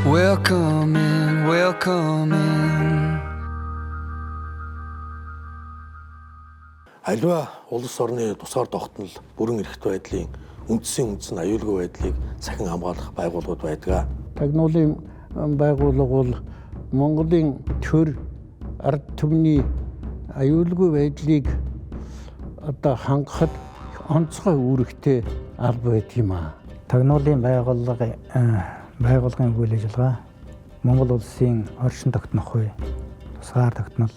Welcome in, welcome in. Аливаа улс орны тусгаар тогтнол, бүрэн эрхт байдлын үндсэн үндсэн аюулгүй байдлыг сахин хамгаалах байгууллагууд байдаг. Тагнуулын байгууллага бол Монголын төр ард түмний аюулгүй байдлыг одоо хангахад онцгой үүрэгтэй алба байдаг юм аа. Тагнуулын байгууллагын үйл ажиллагаа Монгол улсын оршин тогтнох үе, тусгаар тогтнол,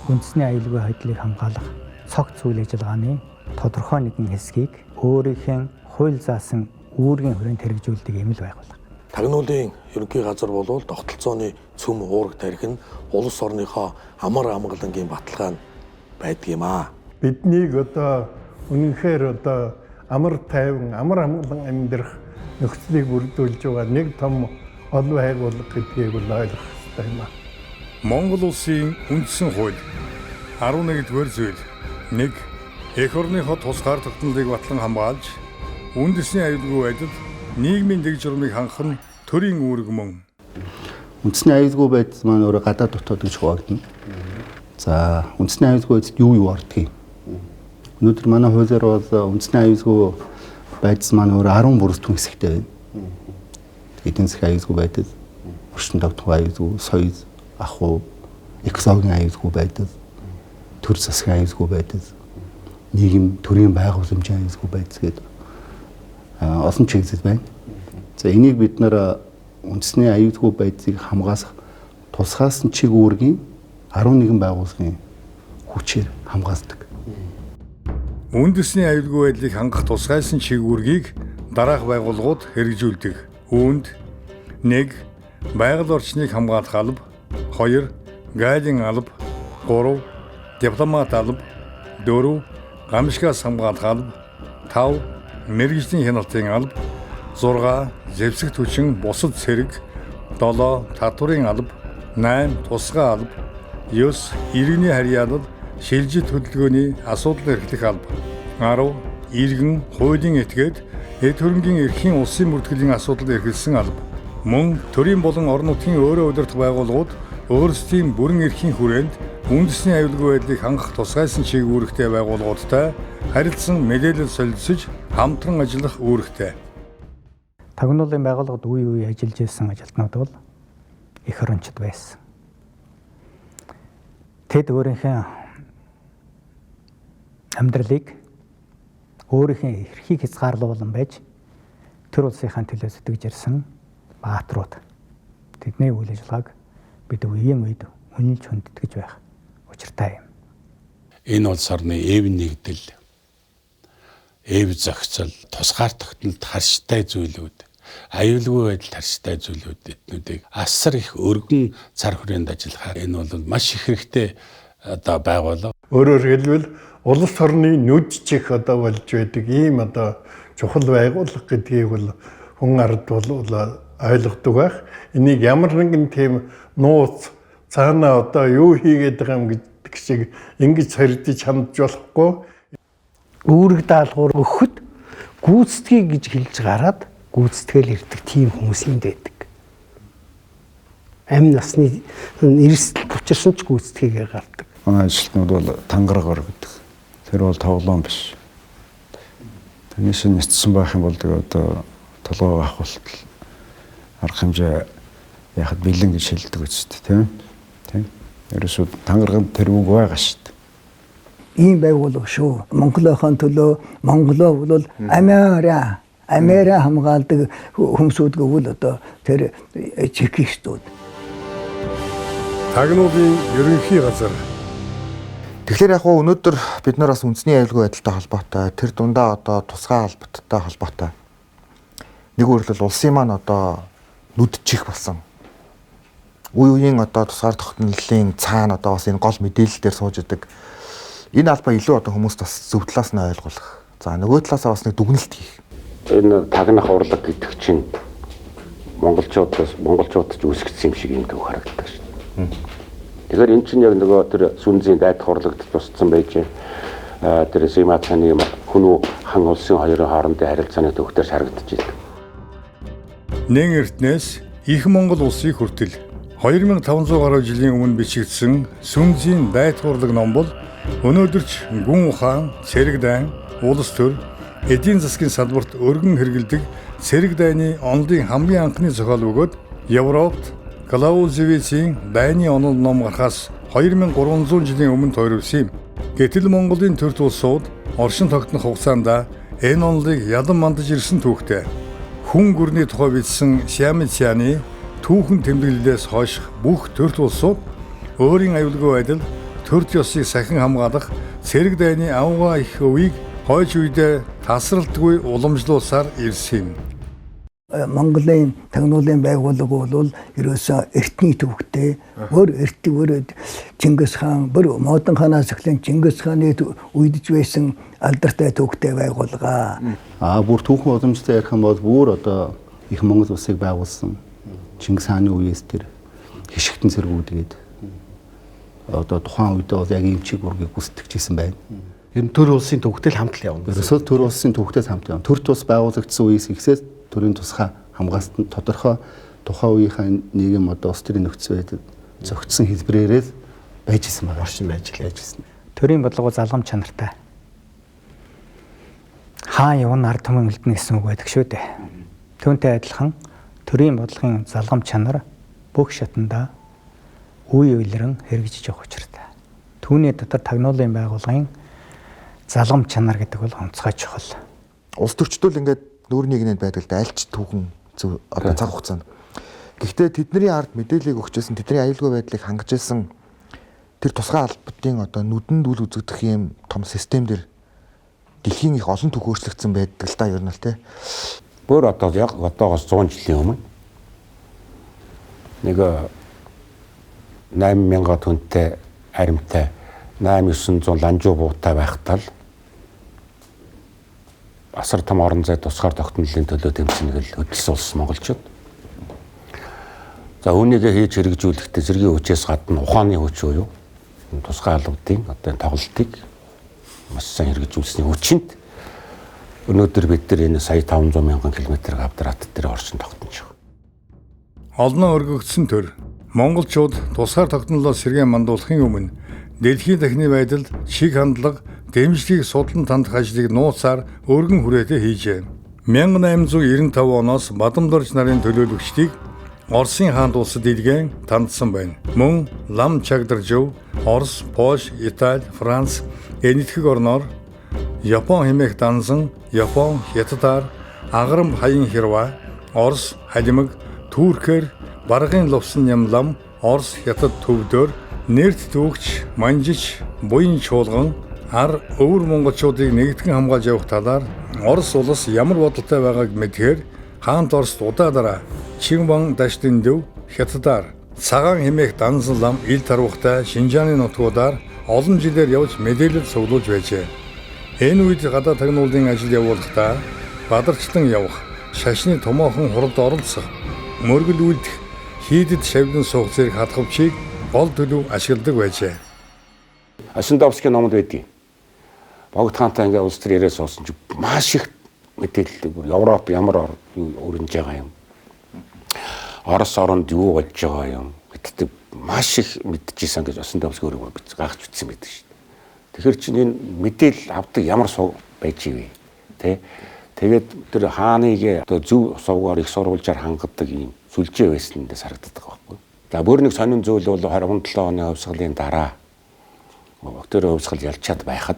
үндэсний аюулгүй байдлыг хамгаалах цогц үйл ажиллагааны тодорхой нэгэн хэсгийг өөрийнхөө хууль заасан үүргийн хүрээнд хэрэгжүүлдэг юм л байгууллага. Тагнуулын ерөнхий газар бол тогтолцооны цөм уураг тарих нь улс орныхоо амар амгалангийн баталгаа нь байдаг юм аа. Биднийг одоо үнэнхээр одоо амар тайван, амар амгалан амьдрах нөхцөлийг бүрдүүлж байгаа нэг том олон байгууллага гэдгийг бол ойлгох хэрэгтэй юм аа. Монгол улсын үндсэн хууль 11-р зүйл 1. Эх орныхоо тусгаар тогтнолыг батлан хамгаалж, үндэсний аюулгүй байдал, нийгмийн дэг журмыг хангах нь төрийн үүрэг мөн. Үндэсний аюулгүй байдал маань өөрөө гадаад дотоод гэж хуваагдана. За, үндэсний аюулгүй байдалд юу юу ордгийг. Өнөөдөр манай хуулиар бол үндэсний аюулгүй байдал маань өөрөө 10 бүрэлдэхүүн хэсэгтэй байна. Эдийн засгийн аюулгүй байдал, орчин тогтнох аюулгүй, соёл, ахуй, экологийн аюулгүй байдал, төр засгийн аюулгүй байдал, нийгэм төрийн байгууламжийн аюулгүй байдал гэдэг олон чиглэл байна. За, энийг бид нар үндэсний аюулгүй байдлыг хамгаалах тусгаасан чиг үүргийн 11 байгууллагын хүчээр хамгаалдаг. Үндэсний аюулгүй байдлыг хангах тусгайлсан чиг үүргийг дараах байгууллагууд хэрэгжүүлдэг. Үүнд 1. Байгаль орчныг хамгаалах алба, 2. Гайлын алба, 3. Дипломат алба, 4. Гамшигаас хамгаалах алба, 5. Мэргэжлийн хяналтын алба, 6. Зэвсэг түвшин бусад цэрэг, 7. Татварын алба, 8. Тусгай алба, 9. Иргэний харьяалал, шилжилт хөдөлгөөний асуудал эрхлэх алба, 10. Иргэн, хуулийн этгээд, эд хөрөнгийн эрхийн улсын бүртгэлийн асуудал эрхэлсэн алба. Мөн төрийн болон орон нутгийн өөрөө удирдах байгууллагууд өөрсдийн бүрэн эрхийн хүрээнд үндэсний аюулгүй байдлыг хангах тусгайлсан чиг үүрэгтэй байгууллагуудтай харилцан мэдээлэл солилцож хамтран ажиллах үүрэгтэй. Тагнуулын байгууллагад үе үе ажиллаж исэн ажилтнууд бол эх орончид байсан. Тэд өөрийнхөө амьдралыг өөрийнхөө эрхийг хязгаарлуулан байж төр улсынхаа төлөө сэтгэж ирсэн баатрууд. Тэдний үйл ажиллагааг бид үеийн үед үнэлж хүндэтгэж байх учиртай юм. Энэ улс орны эв нэгдэл, эв зохицол, тусгаар тогтнолд харштай зүйлүүд, аюулгүй байдалд харштай зүйлүүд эднүүдийг асар их өргөн цар хүрээнд ажиллахаар энэ бол маш их хэрэгтэй одоо байгууллага. Өөрөөр хэлбэл улс орны нүд чих одоо болж байдаг ийм одоо чухал байгууллага гэдгийг бол хүн ард бол ойлгодог байх. Энийг ямар нэгэн тийм нууц цаанаа одоо юу хийгээд байгаа юм гэдэг шиг ингэж сордиж хандж болохгүй. Үүрэг даалгавар өгөхөд гүйцэтгий гэж хэлж гараад гүйцэтгэл ирдэг тийм хүмүүс энд байдаг. Амь насны эрсдэл учирсан ч гүйцэтгийгээр гардаг. Манай ажилтнууд бол тангараг гэдэг. Тэр бол тоглоом биш. Таны шинэ нэцсэн байх юм бол тэгээ одоо толгойг авах болтол арга хэмжээ яхад бэлэн гэж хэлдэг үст тийм. Тийм. Ерөөсөө тангарагт тэр үг байгаа шүү дээ. Ийм байгууллага шүү. Монголынхон төлөө Монголоо бол амиараа хамгаалдаг хүмүүсүүд гэвэл одоо тэр чекистүүд. Тагнуулын ерөнхий газар. Тэгэхээр яг хуу өнөөдөр бид нар бас үндэсний аюулгүй байдалтай холбоотой, тэр дундаа одоо тусгай албаттай холбоотой. Нэг өөрөлд улсын маань одоо нүд чих болсон. Үе үеийн одоо тусгаар тогтнолын цаана одоо бас энэ гол мэдээлэл дээр сууж идэг. Энэ албаа илүү одоо хүмүүст бас зөв талаас нь ойлгуулах. За нөгөө талаасаа бас нэг дүгнэлт хийх. Энэ тагнах урлаг гэдэг чинь монголчууд ч үүсгэсэн юм шиг юм төв харагддаг шүү дээ. Тэгэхээр эн чинь яг нөгөө тэр сүнзийн дайдах урлагт тусцсан байж тэр Симацаны хүн хан улсын хоёрын хоорондын харилцааны төвхтөр харагдаж байна. Нэн Эрдэнэс Их Монгол улсыг хүртэл 2500 гаруй жилийн өмнө бичигдсэн Сүнзийн дайтгуурлаг ном бол өнөөдөр ч гүн ухаан, цэрэг дайн, улс төр, эдийн засгийн салбарт өргөн хэрэглэдэг цэрэг дайны онолын хамгийн анхны зохиол бөгөөд Европт Клаузевицийн дайны онол ном гарахаас 2300 жилийн өмнө тойруулсан юм. Гэтэл Монголын төрт улсууд оршин тогтнох хугацаанд энэ онолыг ялан мандаж ирсэн түүхтэй. Хүн гүрний тухай бичсэн Сиамицяны түүхэн тэмдэглэлээс хойш бүх төрт улсууд өөрийн аюулгүй байдал, төрт ёсыг сахин хамгаалах цэрэг дайны авгаа их өвийг хойч үедээ тасралтгүй уламжлуулсаар ирсэн юм. Монголын тагнуулын байгууллага бол ерөөсөө эртний төвхтэй, өөр эрт өөр Чингис хаан, бүр Модон хаанаас эхлэн Чингис хааны үедж байсан алдартай төвхтэй байгууллага. Бүр түүхэн уламжлалтай ярих юм бол бүр одоо их Монгол улсыг байгуулсан Чингис хааны үеэс тэр хишгтэн цэргүүд гээд одоо тухайн үедээ бол яг ийм чиг ургийг гүйцэтгэж исэн байна. Ер нь төр улсын төвхтэй л хамт л явна. Ерөөсөө төр улсын төвхтэй хамт явна. Төр тус байгуулагдсан үеэс ихсээс төрийн тусгай хамгаалсан тодорхой тухайн үеийнхээ нийгэм одоо улс төрийн нөхцөл байдал зохицсон хэлбэрээрээ л байж исэн байна. Оршин байж л байж исэн. Төрийн бодлого залгам чанартай. Хаан явна ард түмэн үлдэнэ гэсэн үг байдаг шүү дээ. Түүнтэй адилхан төрийн бодлогын залгам чанар бүх шатанда үе үелэрэн хэрэгжиж явах учиртай. Түүний дотор тагнуулын байгууллагын залгам чанар гэдэг бол онцгой чухал. Улс төрчдөл ингээд нүүрний нэгнэнд байдаг л да, альч түүхэн зөв одоо цаг хугацаанд. Гэхдээ тэдний ард мэдээллийг өгчээсэн, тэдний аюулгүй байдлыг хангаж исэн тэр тусгай албатын одоо нүдэнд үл үзэгдэх юм том систем дээр дэлхийн их олон түүх өөрчлөгдсөн байдаг л да, ер нь л тий. Бүр одоо яг одоогоос 100 жилийн өмнө нэг 8000 түнтэй аримтай 8900 ланжуу буутай байхдаа л асар том орон зай тусгаар тогтнолын төлөө тэмцэнэ гэл хөдөлсөн улс монголчууд. За үүнийгээ хийж хэрэгжүүлэхдээ зэргийн хүчээс гадна ухааны хүч буюу тусгай албадын одоо энэ тоглолтыг маш сайн хэрэгжүүлсний хүчинд өнөөдөр бид нар энэ сая 500 мянган километр квадрат дээр оршин тогтнож байгаа. Олноо өргөгдсөн төр монголчууд тусгаар тогтнолоо сэргээн мандуулахын өмнө дэлхийн дахны байдалд чиг хандлага, дэмжлэгийг судлан тандах ажлыг нууцаар өргөн хүрээтэй хийжээ. 1895 оноос Бадамдорж нарын төлөөлөгчдийг Оросын хаант улсад илгээн тандсан байна. Мөн Лам Чагдаржив, Орос, Польш, Итали, Франц, Энэтхэг орноор Япон хэмээх дансан, Япон, Хятадаар, Агарам хаян хэрва, Орос, Халимаг, Туркээр, Баргын лувсан нямлам, Орос, Хятад төвдөр, нэрт түүхч, манжич, буян чуулган, ар өвөр монголчуудыг нэгтгэн хамгаалж явах талаар Орос улс ямар бодолтой байгааг мэдхээр хаант Орост удаа дараа Чинван Дашдиндэв, Хятадаар, Цагаан хэмээх дансан лам ил тарвахтай Шинжааны нутгуудаар олон жилээр явж мэдээлэл цуглуулж байжээ. Энэ үед гадаад тагнуулын ажил явуулахдаа бадарчлан явах, шашны томоохон хуралд оролцох, мөргөл үлдэх, хийдэд шавлан суух зэрэг хадгавчийг гол төлөв ашигладаг байжээ. Осиндовскийн номонд байдгийг. Богд хаантай ингээ улс төр яриа суусан чи маш их мэдээлэл бүр Европ ямар өрнөж байгаа юм. Орос оронд юу болж байгаа юм гэдэгт маш их мэдчихсэн гэж Осиндовский өөрөө гайхаж бичсэн байдаг шүү дээ. Тэгэхээр чинь энэ мэдээлэл авдаг ямар суг байж ивэ тэ. Тэгээд тэр хааныг одоо зөв сувгаар их сурвалжаар хангадаг ийм сүлжээ байсан дээс харагддаг байхгүй. За бүр нэг сонин зүйл бол 27 оны хувьсгалын дараа өктөрийн хувьсгал ялчаад байхад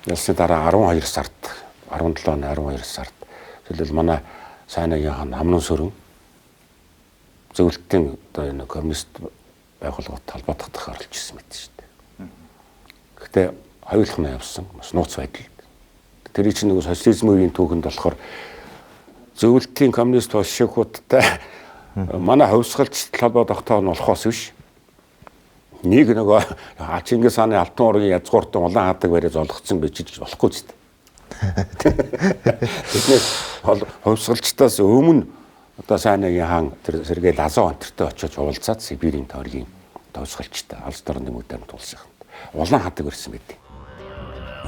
ялсны дараа 12 сард 17 оны 12 сард жишээлбэл манай Сайнагийн хаан Амнун сөрөн зөвлөлтийн одоо энэ коммунист байгууллагатай холбоотох оролцож ирсэн мэт шүү дээ. Гэхдээ хоёулах нь явсан бас нууц байдал. Тэр чинь нэг социализм үеийн түүхэнд болохоор зөвлөлтийн коммунист болшевикуудтай манай хувьсгалчд холбоо тогтоох нь болохоос биш. Нэг нөгөө Чингис хааны алтан ургийн язгууртан улаан хаадаг барай золгоцсон бичиж болохгүй ч дээ. Тэднээс хувьсгалчдаас өмнө одоо Сайнагийн хаан тэр Сергей Лазо онтертой очиж уулзаад Сибирийн тойргийн хувьсгалчтай улс орны мөдөнд тулсахад улаан хаадаг барьсан байдаг.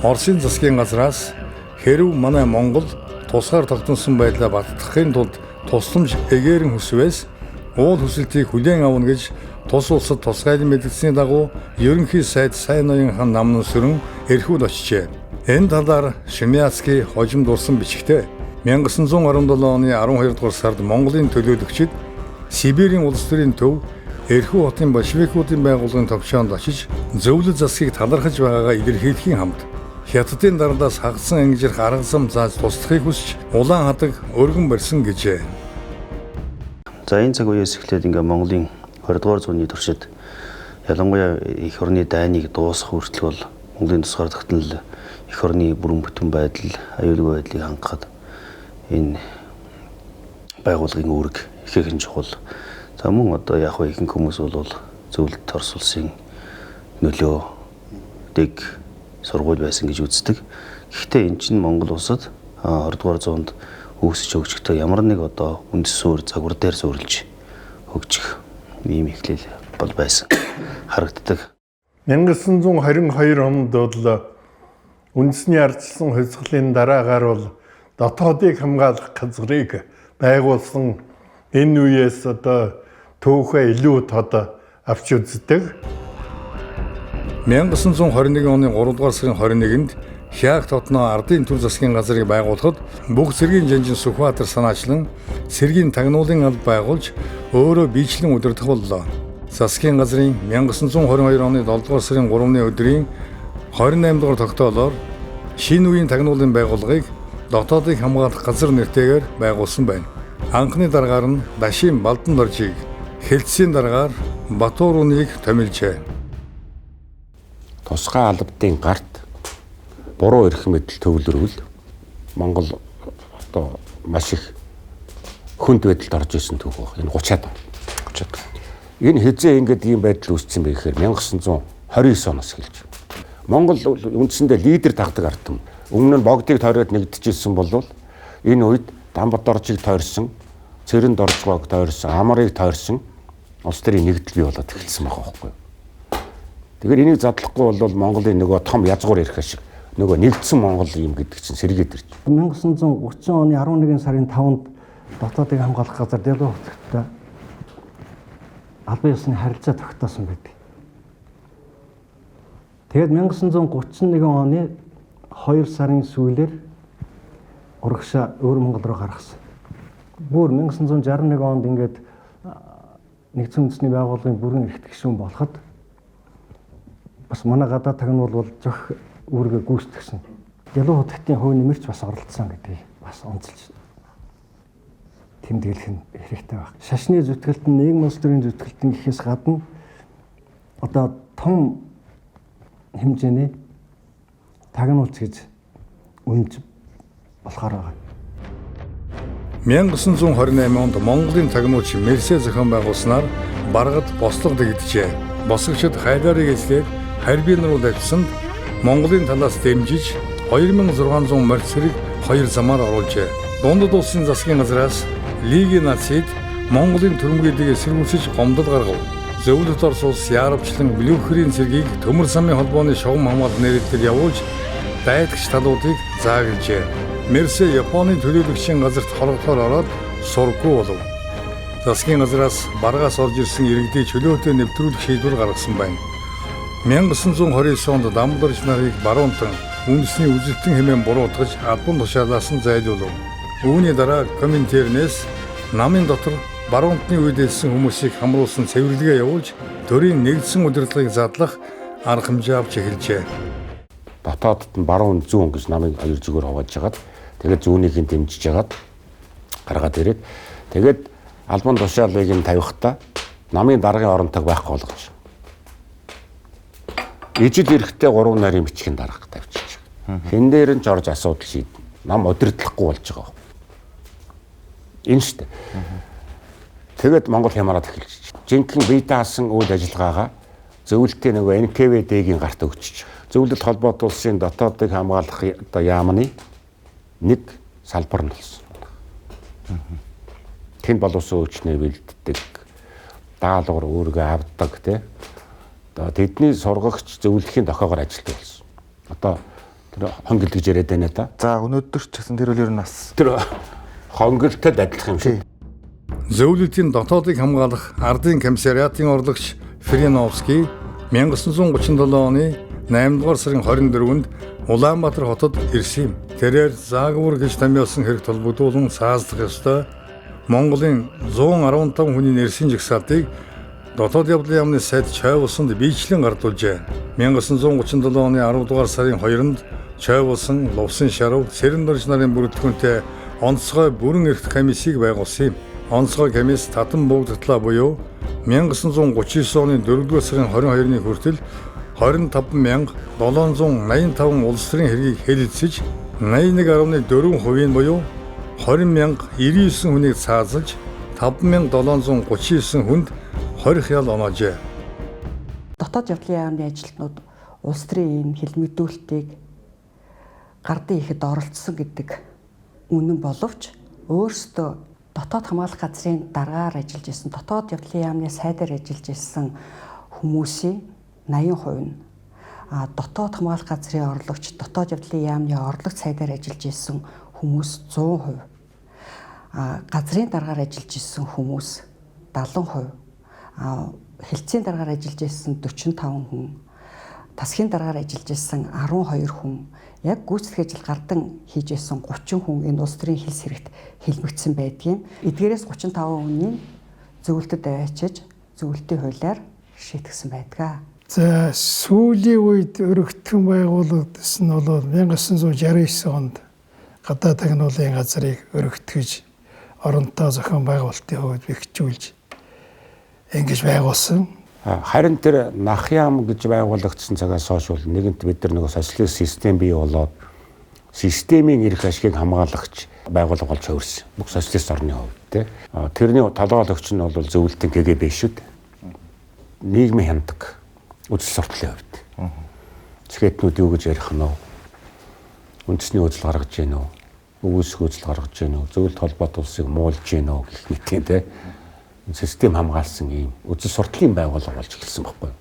Оросын засгийн газраас хэрв манай Монгол тусгаар тогтносон байдлаа баттгахын тулд тусламж эгээрэн хүсвэл уул хүсэлтийг хүлээн авна гэж тус улсад тусгайлан мэдэгдсэний дагуу ерөнхий сайд Сайн ноён хан намнан сүрэн эрхүүд очжээ. Энэ талаар Шимяцкий хожим дурсан бичгтээ 1917 оны 12 дугаар сард Монголын төлөөлөгчид Сибирийн улс төрийн төв Эрхүү хотын большевикуудын байгууллагын товчоонд очиж зөвлөл засгийг талархаж байгаагаа илэрхийлэхийн хамт Хятадын дарлаас хагасан ангижрах арга зам зааж туслахыг хүсч улаан хадаг өргөн барьсан гэжээ. За энэ цаг үеэс эхлээд ингээ Монголын 20 дугаар зууны туршид ялангуяа эх орны дайныг дуусгах хүртэл бол Монголын тусгаар тогтнол эх орны бүрэн бүтэн байдал, аюулгүй байдлыг хангахад энэ байгууллагын үүрэг ихээхэн чухал. За мөн одоо яг хөө ихэнх хүмүүс бол зөвлөлт Орос улсын нөлөө дэг сургууль байсан гэж үздэг. Гэхдээ эн чинь Монгол улсад 20 дугаар зуунд үүсэж хөгжихдээ ямар нэг одоо үндэс суурь загвар дээр суурилж хөгжих ийм эхлэл бол байсан харагддаг. 1922 онд бол үндэсний ардчилсан хувьсгалын дараагаар бол дотоодыг хамгаалах газрыг байгуулсан энэ үеэс одоо түүхээ илүү тод авч үздэг. 1921 оны 3 дугаар сарын 21-нд Хяак дотноо ардын төр засгийн газрыг байгуулахад бүх цэргийн жанжин Сүхбаатар санаачлан цэргийн тагнуулын алба байгуулж өөрөө биечлэн удирдах боллоо. Засгийн газрын 1922 оны 7 дугаар сарын 3-ны өдрийн 28 дугаар тогтоолоор шинэ үеийн тагнуулын байгууллагыг дотоодыг хамгаалах газар нэртэйгээр байгуулсан байна. Анхны даргаар нь Дашийн Балдан доржийг, Хэлтсийн даргаар Батууруныг томилжээ. Тусгай албадын гарт буруу эрх мэдэл төвлөрвөл Монгол одоо маш их хүнд байдалд орж исэн түүх баг. Энэ 30-аад он. 30-аад. Энэ хэзээ ингээд ийм байдал үүссэн бэ гэхээр 1929 оноос эхэлж. Монгол үндсэндээ лидер тагдаг ард түмэн. Өмнө нь богдыг тойроод нэгдэжсэн бол энэ үед Дамбат доржийг тойрсон, Цэрэн доржгоог тойрсон, Амарыг тойрсон улс төрийн нэгдэл бий болоод эхэлсэн байгаа байхгүй юу. Тэгэхээр энийг задлахгүй бол Монголын нөгөө том язгуур эрх ашиг нөгөө нэгдсэн Монгол юм гэдэг чинь сэргээд ирж. 1930 оны 11 сарын 5-нд дотоодыг хамгаалах газар Дэлгүү хотод албан ёсны харилцаа тогтоосон байдаг. Тэгээд 1931 оны 2 сарын сүүлээр урагшаа өвөр Монгол руу гаргасан. Бүр 1961 онд ингээд нэгдсэн үндэсний байгууллагын бүрэн эрхт гишүүн болоход бас манай гадаад тагнуул бол зөх үүргээ гүйцэтгсэн. Ялуу хутгтын хувь нэмэрч бас оролцсон гэдгийг бас онцолж тэмдэглэх нь хэрэгтэй байна. Шашны зүтгэлт нь нийгэм улс төрийн зүтгэлт нь гэхээс гадна одоо том хэмжээний тагнуулч гэж үнж болохоор байгаа. 1928 онд Монголын тагнуулч Мерсэ зохион байгуулснаар баргад бослого дэгдэжээ. Босгочид хайлаарыг эзлээд Харбин руу давхисанд Монголын талаас дэмжиж 2600 морь цэрэг хоёр замаар оруулжээ. Дундад улсын засгийн газраас Лигийн нацид Монголын төрөмгийлийг эсэргүүцэж гомдол гаргав. Зөвлөлт Орос улс яарвчлан Блюхерийн цэргийг төмөр замын холбооны шугам хамгаалалт нэрэлтээр явуулж дайтагч талуудыг зааглажээ. Мерсэ Японы төлөөлөгчийн газарт хорогдохоор ороод сурггүй болов. Засгийн газраас баргаас орж ирсэн иргэдийг чөлөөтэй нэвтрүүлэх шийдвэр гаргасан байна. 1929 онд Дамбалорж нарыг баруунтан үндэсний үзэлтэн хэмээн буруутгаж албан тушаалаас нь зайлуулав. Үүний дараа Коминтернээс намын дотор баруунтны үед элсэн хүмүүсийг хамруулсан цэвэрлэгээ явуулж төрийн нэгдсэн удирдлагыг задлах арга хэмжээ авч эхэлжээ. Дотоодд нь баруун зүүн гэж намыг хоёр зүгээр хувааж жагаад тэгээд зүүнийг нь дэмжиж жагаад гаргаад ирээд тэгээд албан тушаалыг нь тавихтаа намын даргын оронтойг байхгүй болгож ижил эрэхтэй 3 нарийн бичгийн дарга тавьчих. Хэн дээр нь ч орж асуудал шийднэ. Нам удирдлахгүй болж байгаа. Энэ шүү дээ. Тэгээд Монгол хямраад эхэлж. Жинхэнэ бие даасан үйл ажиллагаагаа зөвлөлтийн нөгөө НКВД-гийн гарт өгчөж. Зөвлөлт холбоот улсын дотоодыг хамгаалах одоо яамны нэг салбар нь болсон. Тэнд боловсон хүчнээ бэлддэг, даалгавар үүргээ авдаг тий. Одоо тэдний сургагч зөвлөхийн дохиогоор ажилладаг болсон. Одоо тэр хонгил гэж яриад байна да. За өнөөдөр ч гэсэн тэр үл ер нь бас тэр хонголтод адилхан юм шиг. Зөвлөлтийн дотоодыг хамгаалах ардын комиссариатын орлогч Фриновский 1937 оны 8 дугаар сарын 24-нд Улаанбаатар хотод ирсэн юм. Тэрээр заговор гэж томьёолсон хэрэг толбогдуулан цаазлах ёстой Монголын 115 хүний нэрсийн жагсаалтыг Дотоод явдлын яамны сайд Чойболсонд биечлэн гардуулжээ. 1937 оны 10 дугаар сарын 2-нд Чойболсон, Лувсан Шарав, Цэрэндорж нарын бүрэлдэхүүнтэй онцгой бүрэн эрхт комиссийг байгуулсан юм. Онцгой комисс татан буугдатлаа буюу 1939 оны 4-р сарын 22-ны хүртэл 25,785 улс төрийн хэргийг хэлэлцэж 81.4% нь буюу 20,099 хүнийг цаазалж 5,739 хүнд 20 ял оноожээ. Дотоод явдлын яамны ажилтнууд улс төрийн энэ хилмигдүүлэлтийг гардын ихэд оролцсон гэдэг үнэн боловч өөрсдөө дотоод хамгаалах газрын даргаар ажиллаж исэн, дотоод явдлын яамны сайдаар ажиллаж исэн хүмүүсийн 80% нь дотоод хамгаалах газрын орлогч, дотоод явдлын яамны орлогч сайдаар ажиллаж исэн хүмүүс 100%, газрын даргаар ажиллаж исэн хүмүүс 70%, хэлтсийн даргаар ажиллаж исэн 45 хүн, тасгийн даргаар ажиллаж исэн 12 хүн, яг гүйцэтгэх ажил гардан хийж исэн 30 хүн энэ улс төрийн хилс хэрэгт хилмигдсэн байдгийн. Эдгээрээс 35 хүний зөвлөлтөд аваачиж зөвлөлтийн хуулиар шийтгсэн байдаг. За, сүүлийн үед өргөтгөн байгуулагдсан нь бол 1969 онд гадаад тагнуулын газрыг өргөтгөж оронтой зохион байгуулалтын хувьд бэхжүүлж ингэж байгуулсан. Харин тэр нах яам гэж байгуулагдсан цагаас хойш бол нэгэнт бид нар нөгөө социалист систем бий болоод системийн эрх ашигыг хамгаалагч байгууллага болж хувирсан. Бүх социалист орны хувьд тий. Тэрний толгойлогч нь бол зөвлөлтийн КГБ шүү дээ. Нийгмийн хяндаг үзэл сурталын хувьд. Цэхэтнүүд юу гэж ярих нь вэ? Үндэсний үзэл гаргаж гин үү? Өгөөсөх үзэл гаргаж гин үү? Зөвлөлт холбоот улсыг муулж гин үү гэх мэт тий. Систем хамгаалсан ийм үзэл сурталын байгууллага болж эхэлсэн байхгүй юу?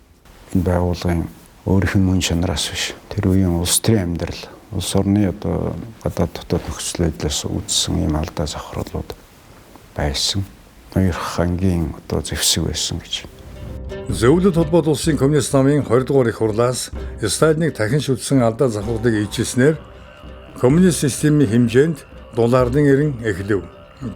Энэ байгууллагын өөрийнх нь мөн чанараас биш. Тэр үеийн улс төрийн амьдрал, улс орны одоо гадаад дотоод нөхцөл байдлаас үүдсэн ийм алдаа завхруулууд байсан. Ноёрх ангийн одоо зэвсэг байсан гэж. Зөвлөлт холбоот улсын коммунист намын 20 дугаар их хурлаас Сталиныг дахин шүтсэн алдаа завхруулыг ийчилснээр коммунист системийн хэмжээнд дулаарлын эрен эхлэв.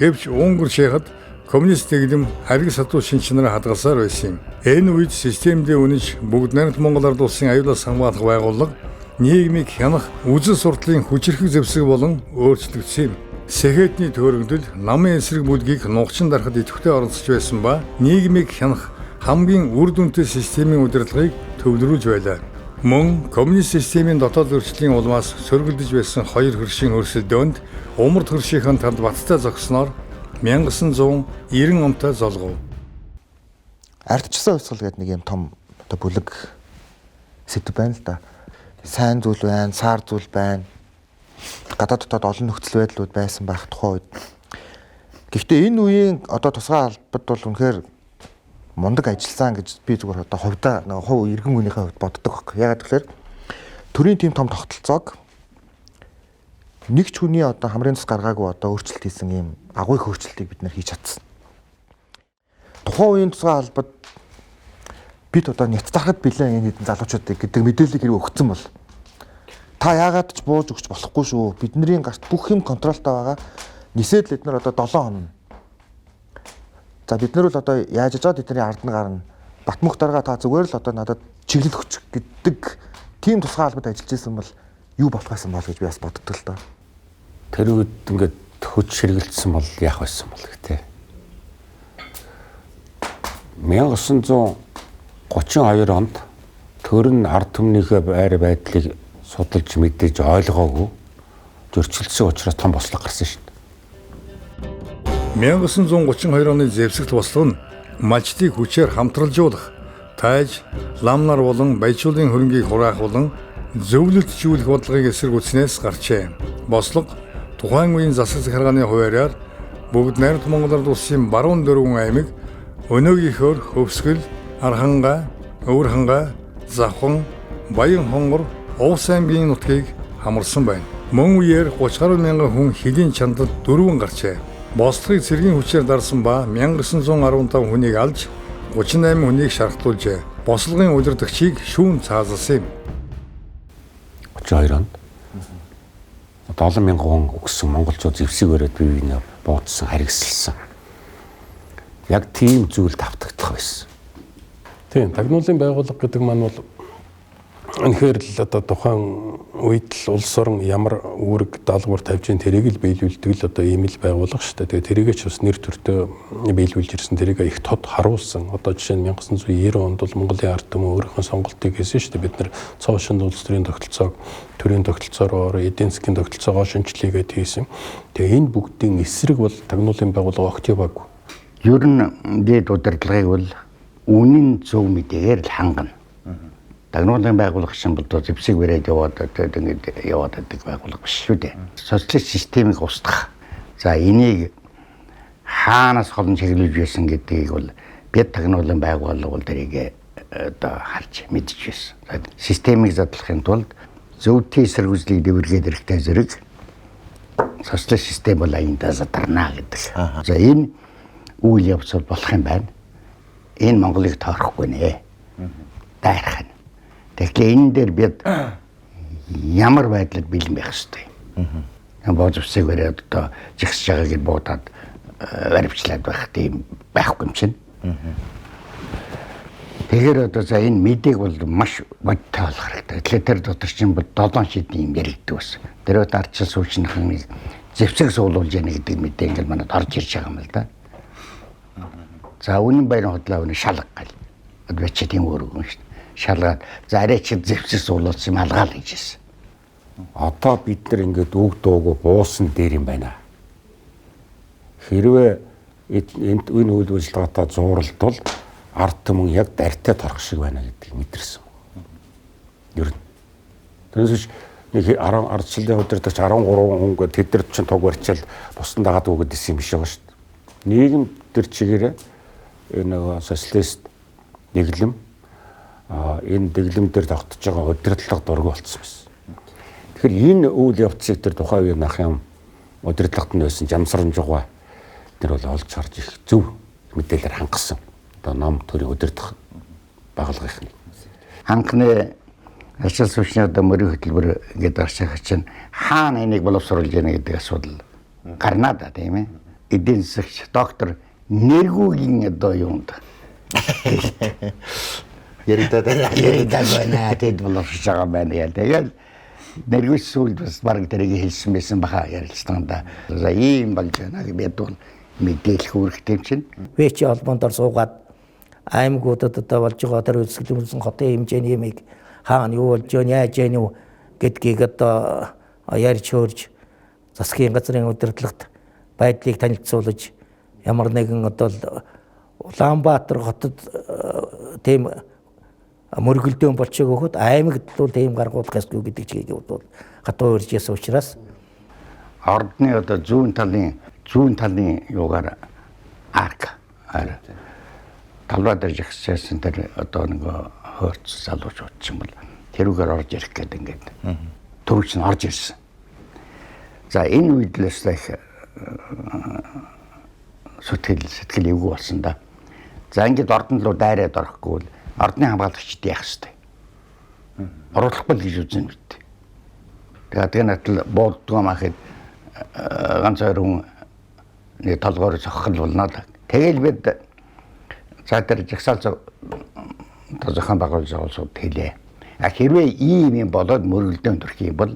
Гэвч Унгар шейхад коммунист нийгэм хариг сатуу шин чанараа хадгалсаар байсан юм. Энэ үед системдээ үнэж бүгд найрамд Монгол Ард улсын аюулаас хамгаалах байгууллага нийгмийг хянах үзэл суртлын хүчирхэг зэвсэг болон өөрчлөгдсөн юм. Сэхэтний төөрөгдөл намын эсрэг бүлгийг нугчин дарахад идэвхтэй оролцож байсан ба нийгмийг хянах хамгийн үр дүнтэй системийн удирдлагыг төвлөрүүлж байлаа. Мөн коммунист системийн дотоод зөрчлийн улмаас сөргөлдөж байсан хоёр хөршийн өрсөлдөөнд умард хөршийнхэн талд баттай зогсноор 1990 онтой золгов. Ардчсан хувьсгал гэдэг нэг юм том одоо бүлэг сэдв байна л да. Сайн зүйл байна, саар зүйл байна. Гадаад дотоод олон нөхцөл байдлууд байсан байх тухайн үед. Гэхдээ энэ үеийн одоо тусгай албад бол үнэхээр мундаг ажилласан гэж би зүгээр одоо хувьдаа нэг хувь иргэн хүнийхээ хувьд боддог байхгүй. Ягаад гэвэл төрийн тийм том тогтолцоог нэг ч хүний одоо хамрын тус гаргаагүй одоо өөрчлөлт хийсэн ийм агуу өөрчлөлтийг бид нэр хийж чадсан. Тухайн үеийн тусгай албад бид одоо няцтархад билээ энэ хэдэн залуучуудыг гэдэг мэдээллийг хэрэг өгсөн бол та яагаад ч бууж өгч болохгүй шүү. Бидний гарт бүх юм контролтой байгаа. Нисээд л бид нар одоо 7 хоног. За бид нар бол одоо яаж яжаад бидний ард нь гарна. Батмөх дарга та зүгээр л одоо надад чиглэл өгч гэдэг тийм тусгай албад ажиллаж исэн бол юу болох байсан бол гэж би бас боддог л доо. Тэр үед ингээд хүч хэрэгэлдсэн бол яах байсан бол гэх тээ. 1932 онд төр нь ард түмнийхээ байр байдлыг судалж мэдээж ойлгоогүй зөрчилдсөн учраас том бослого гарсан шүү дээ. 1932 оны зэвсэгт бослого нь малчдыг хүчээр хамтралжуулах, тайж, ламнар болон баяжуулын хөрөнгийг хураах болон зөвлөлтжүүлэх бодлогыг эсэргүүцснээс гарчээ. Бослого тухайн үеийн засаг захиргааны хуваарьаар бүгд найрамд Монгол Ард улсын баруун дөрвөн аймаг өнөөгийнхөөр Хөвсгөл, Архангай, Өвөрхангай, Завхан, Баян хонгор, Увс аймгийн нутгийг хамарсан байна. Мөн үеэр 30 гаруй мянган хүн хөлийн чандлад дөрвөн гарчээ. Бослогыг цэргийн хүчээр дарсан ба 1915 хүнийг алж 38 хүнийг шархтуулжээ. Бослогын удирдагчийг шүүн цаазалсан юм. 32 онд 70,000 хүн өгсөн монголчууд зэвсэг өрөөд бие биенээ буудсан, харгисалсан. Яг тийм зүйл тавтагдах байсан. Тийм, тагнуулын байгууллага гэдэг маань бол үнэхээр л одоо тухайн үед л улс орон ямар үүрэг даалгавар тавьж ин тэрийг л биелүүлдэг л одоо ийм л байгууллага шүү дээ. Тэгээ тэрийгээ ч бас нэр төртөө биелүүлж ирсэн, тэрийг их тод харуулсан. Одоо жишээ нь 1990 онд бол Монголын ард түмэн өөрийнхөө сонголтыг хийсэн шүү дээ. Бид нэр цоо шинэ улс төрийн тогтолцоог төрийн тогтолцоороо эдийн засгийн тогтолцоогоо шинжилгээгээд хийсэн. Тэгээ энэ бүгдийн эсрэг бол тагнуулын байгууллага огт яваагүй. Ер нь дээд удирдлагыг бол үнэн зөв мэдээгээр л хангана. Тагнуулын байгууллага шин бол зэвсэг бариад яваад ингээд яваад байдаг байгууллага биш шүү дээ. Социалист системийг устгах. За энийг хаанаас холон чиглүүлж байсан гэдгийг бол бид тагнуулын байгууллага бол тэрийг одоо харж мэдж байсан. Системийг задлахын тулд зөвдийн эсэргүүцлийг дэвэргээд эрэхтэй зэрэг социалист систем бол аяндаа задарна гэдэг. За энэ үйл явц бол болох юм байна. Энэ Монголыг тойрохгүй нэ. Дайрах нь. Тэгэхээр энэ дээр бид ямар байдлаар бэлэн байх ёстой юм. Бооз үсэг бариад одоо жигсэж байгааг нь буудаад баривчлаад байх тийм байхгүй юм чинь. Тэгэхээр одоо за энэ мэдээг бол маш бодтой болох хэрэгтэй. Тэгэхээр тэр дотор чинь бол 7 шидийн юм яригддаг бас. Тэр одоо ардчил сүүчнийхэн нэг зэвсэг суулуулж яана гэдэг мэдээ ингээл манад орж ирж байгаа юм л да. За үнэн баярын худлаа үнэ шалга гал. Одоо чи тийм өөр юм шүү дээ. Шалгаад за арай чи зэвсэг суулуулсан юм алгаал гэж хэлсэн. Одоо бид нар ингээд үг дуугүй буусан дээр юм байна. Хэрвээ энэ үйл ажиллагаатай зууралдвал ард түмэн яг дарьтай торох шиг байна гэдгийг мэдэрсэн. Ер нь. Тэрнээс биш нэг 10 ардчлалын удирдагч 13 хүн гээд тэд нар чинь туг барьчаал бусдан дагаад өгöd исэн юм биш байгаа шүү дээ. Нийгэм тэр чигээрээ энэ нөгөө социалист дэглэм энэ дэглэм дээр тогтож байгаа удирдлага дургүй болцсон байсан. Тэгэхээр энэ үйл явцыг тэр тухайн үеийн ахын удирдлагт нь байсан Жамсаранжугай тэр бол олж харж их зөв мэдээлэлээр хангасан. Одоо ном төрийн удирдах байгууллагын. Анхны ажил сувчны одоо мөрийн хөтөлбөр ингээд гарч байгаа чинь хаана энийг боловсруулж яана гэдэг асуудал гарнаа да, тийм ээ. Эдийн засагч доктор Нэргүүгийн одоо юунд яригдаад байна. Яригдаад байна. Тэд боловсруулж байгаа байна яа. Тэгэл Нэргүүс сүүлд бас баг тэрийг хэлсэн байсан баха ярилцлаганда. За ийм болж байна гэж бид бол мэдээлэх үүрэгтэй юм чинь. ВЧ холбоонд суугаад аймагуудад одоо болж байгаа тэр үйлсгэл үүсэн хотын хэмжээний юмыг хаана юу болж байна, яаж яах вэ гэдгийг одоо ярьж хөөрж засгийн газрын удирдлагт байдлыг танилцуулж ямар нэгэн одоо Улаанбаатар хотод тийм мөргөлдөөн болчих өгөхөд аймагт бол тийм гаргуулах ёсгүй гэдэг чигийг бол хатуу урьж ясан учраас ордны одоо зүүн талын юугаар арк ар талбай дээр жагсаасан тэр одоо нэг хойц залуучууд ч юм бол тэрүүгээр орж ирэх гэдэг ингээд төрүүлч нь орж ирсэн. За энэ үед л их сэтгэл эвгүй болсон да. За ингээд ордон руу дайраад орохгүй бол ордны хамгаалагчид яах ёстой. Оруулахгүй л гэж үзэн бид. Тэгээд тэгээ натал бууддгаа махад ганц хоёр хүн нэг толгоор зохих л болно л. Тэгэл бид за тэр жагсаал зохион байгуулж байгаа улсууд хэлээ. А хэрвээ ийм юм болоод мөргөлдөөн төрөх юм бол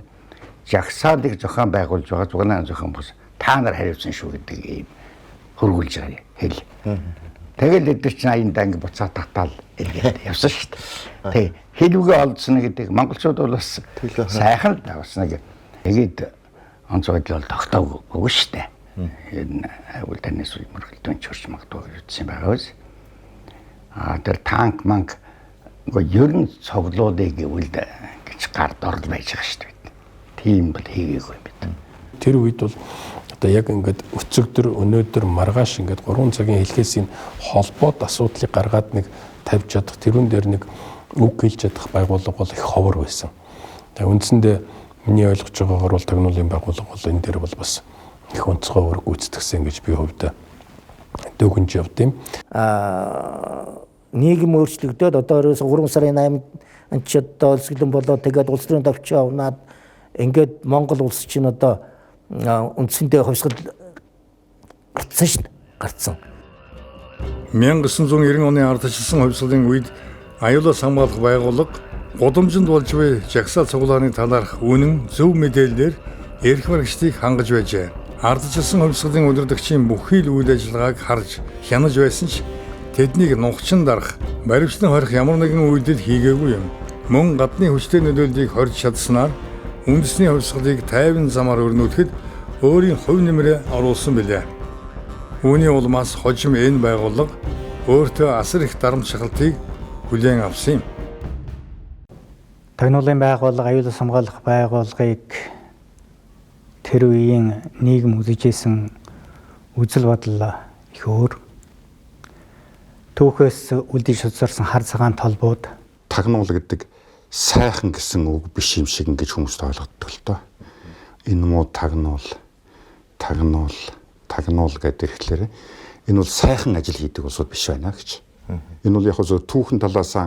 жагсаалыг зохион байгуулж байгаа зуганаан зохион бус та нар хариуцсан шүү гэдэг ийм хөргүүлж байгаа хэл. Тэгэл эдгээр чинь аяндаа ингэ буцаа татаал эргээд явсан шүү дээ. Тэг хэлвгээ олдсон гэдэг монголчууд бол бас сайхан л да бас нэг тэгээд онцгой бол тогтоогүй шүү дээ. Энэ айгуул танаас мөргөлдөөн чурч магадгүй гэж үзсэн байгаа биз. А тэр танк манк үгүй ер нь цоглуулъя гэвэл гэж гард орл байж байгаа шүү дээ. Тийм бол хийгээгүй юм бид. Тэр үед бол одоо яг ингээд өцөгдөр өнөөдөр маргааш ингээд 3 цагийн хэлхээс энэ холбоот асуудлыг гаргаад нэг тавьж чадах тэрүүн дээр нэг үг хэлж чадах байгууллага бол их ховор байсан. Тэгээ үндсэндээ миний ойлгож байгаагаар бол тагнуулын байгууллага бол энэ дээр бол бас их онцгой үүрэг гүйцэтгсэн гэж би хувьд дүгнж явд юм. Нийгэм өөрчлөгдөөд одоо ерөөсө 3 сарын 8-нд ч одоо өлсгөлэн болоод тэгээд улс төрийн товчоо авнаад ингээд Монгол улс чинь одоо үндсэндээ хувьсгал гарцсан шин гарцсан. 1990 оны ардчилсан хувьсгалын үед аюулаас хамгаалах байгууллага гудамжинд болж буй жагсаал цуглааны талаарх үнэн зөв мэдээллээр эрх баригчдыг хангаж байжээ. Ардчилсан хувьсгалын удирдагчийн бүхий л үйл ажиллагааг харж хянаж байсан ч тэднийг нухчин дарах, баривчлан хорих ямар нэгэн үйлдэл хийгээгүй юм. Мөн гадны хүчтэй нөлөөллийг хорж чадсанаар үндэсний хувьсгалыг тайван замаар өрнүүлэхэд өөрийн хувь нэмрээ оруулсан билээ. Үүний улмаас хожим энэ байгууллага өөртөө асар их дарамт шахалтыг хүлээн авсан юм. Тагнуулын байгууллага, аюулаас хамгаалах байгууллагыг тэр үеийн нийгэм үзэж исэн үзэл бодол их өөр. Түүхээс үлдэж судалсан хар цагаан толбууд тагнуул гэдэг сайхан гэсэн үг биш юм шиг ингэж хүмүүст ойлгоддог л доо. Энэ муу тагнуул, тагнуул, тагнуул гэдэг ирэхлээр энэ бол сайхан ажил хийдэг улсууд биш байна гэж. Энэ бол яг зөв түүхэн талаас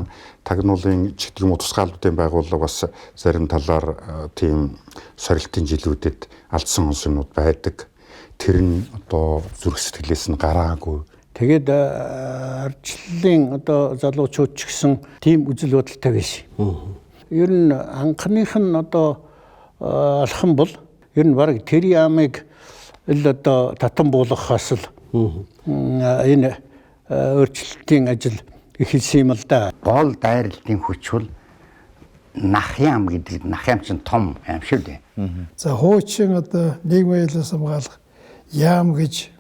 тагнуулын ч гэдэг юм уу тусгаарлуудын байгууллага бас зарим талаар тийм сорилтын жилүүдэд алдсан онс юмнууд байдаг. Тэр нь одоо зүрх сэтгэлээс нь гараагүй. Тэгээд ардчлалын одоо залуучууд ч гэсэн тийм үзэл бодолтой байсан. Ер нь анхных нь одоо алхам бол ер нь бараг тэр яамыг л одоо татан буулгахаас л энэ өөрчлөлтийн ажил эхэлсэн юм л да. Гол дайралтын хүч бол нах ям гэдэг, нах ям чинь том ям шүү дээ. За хуучин одоо нийгмийн аюулаас хамгаалах яам гэж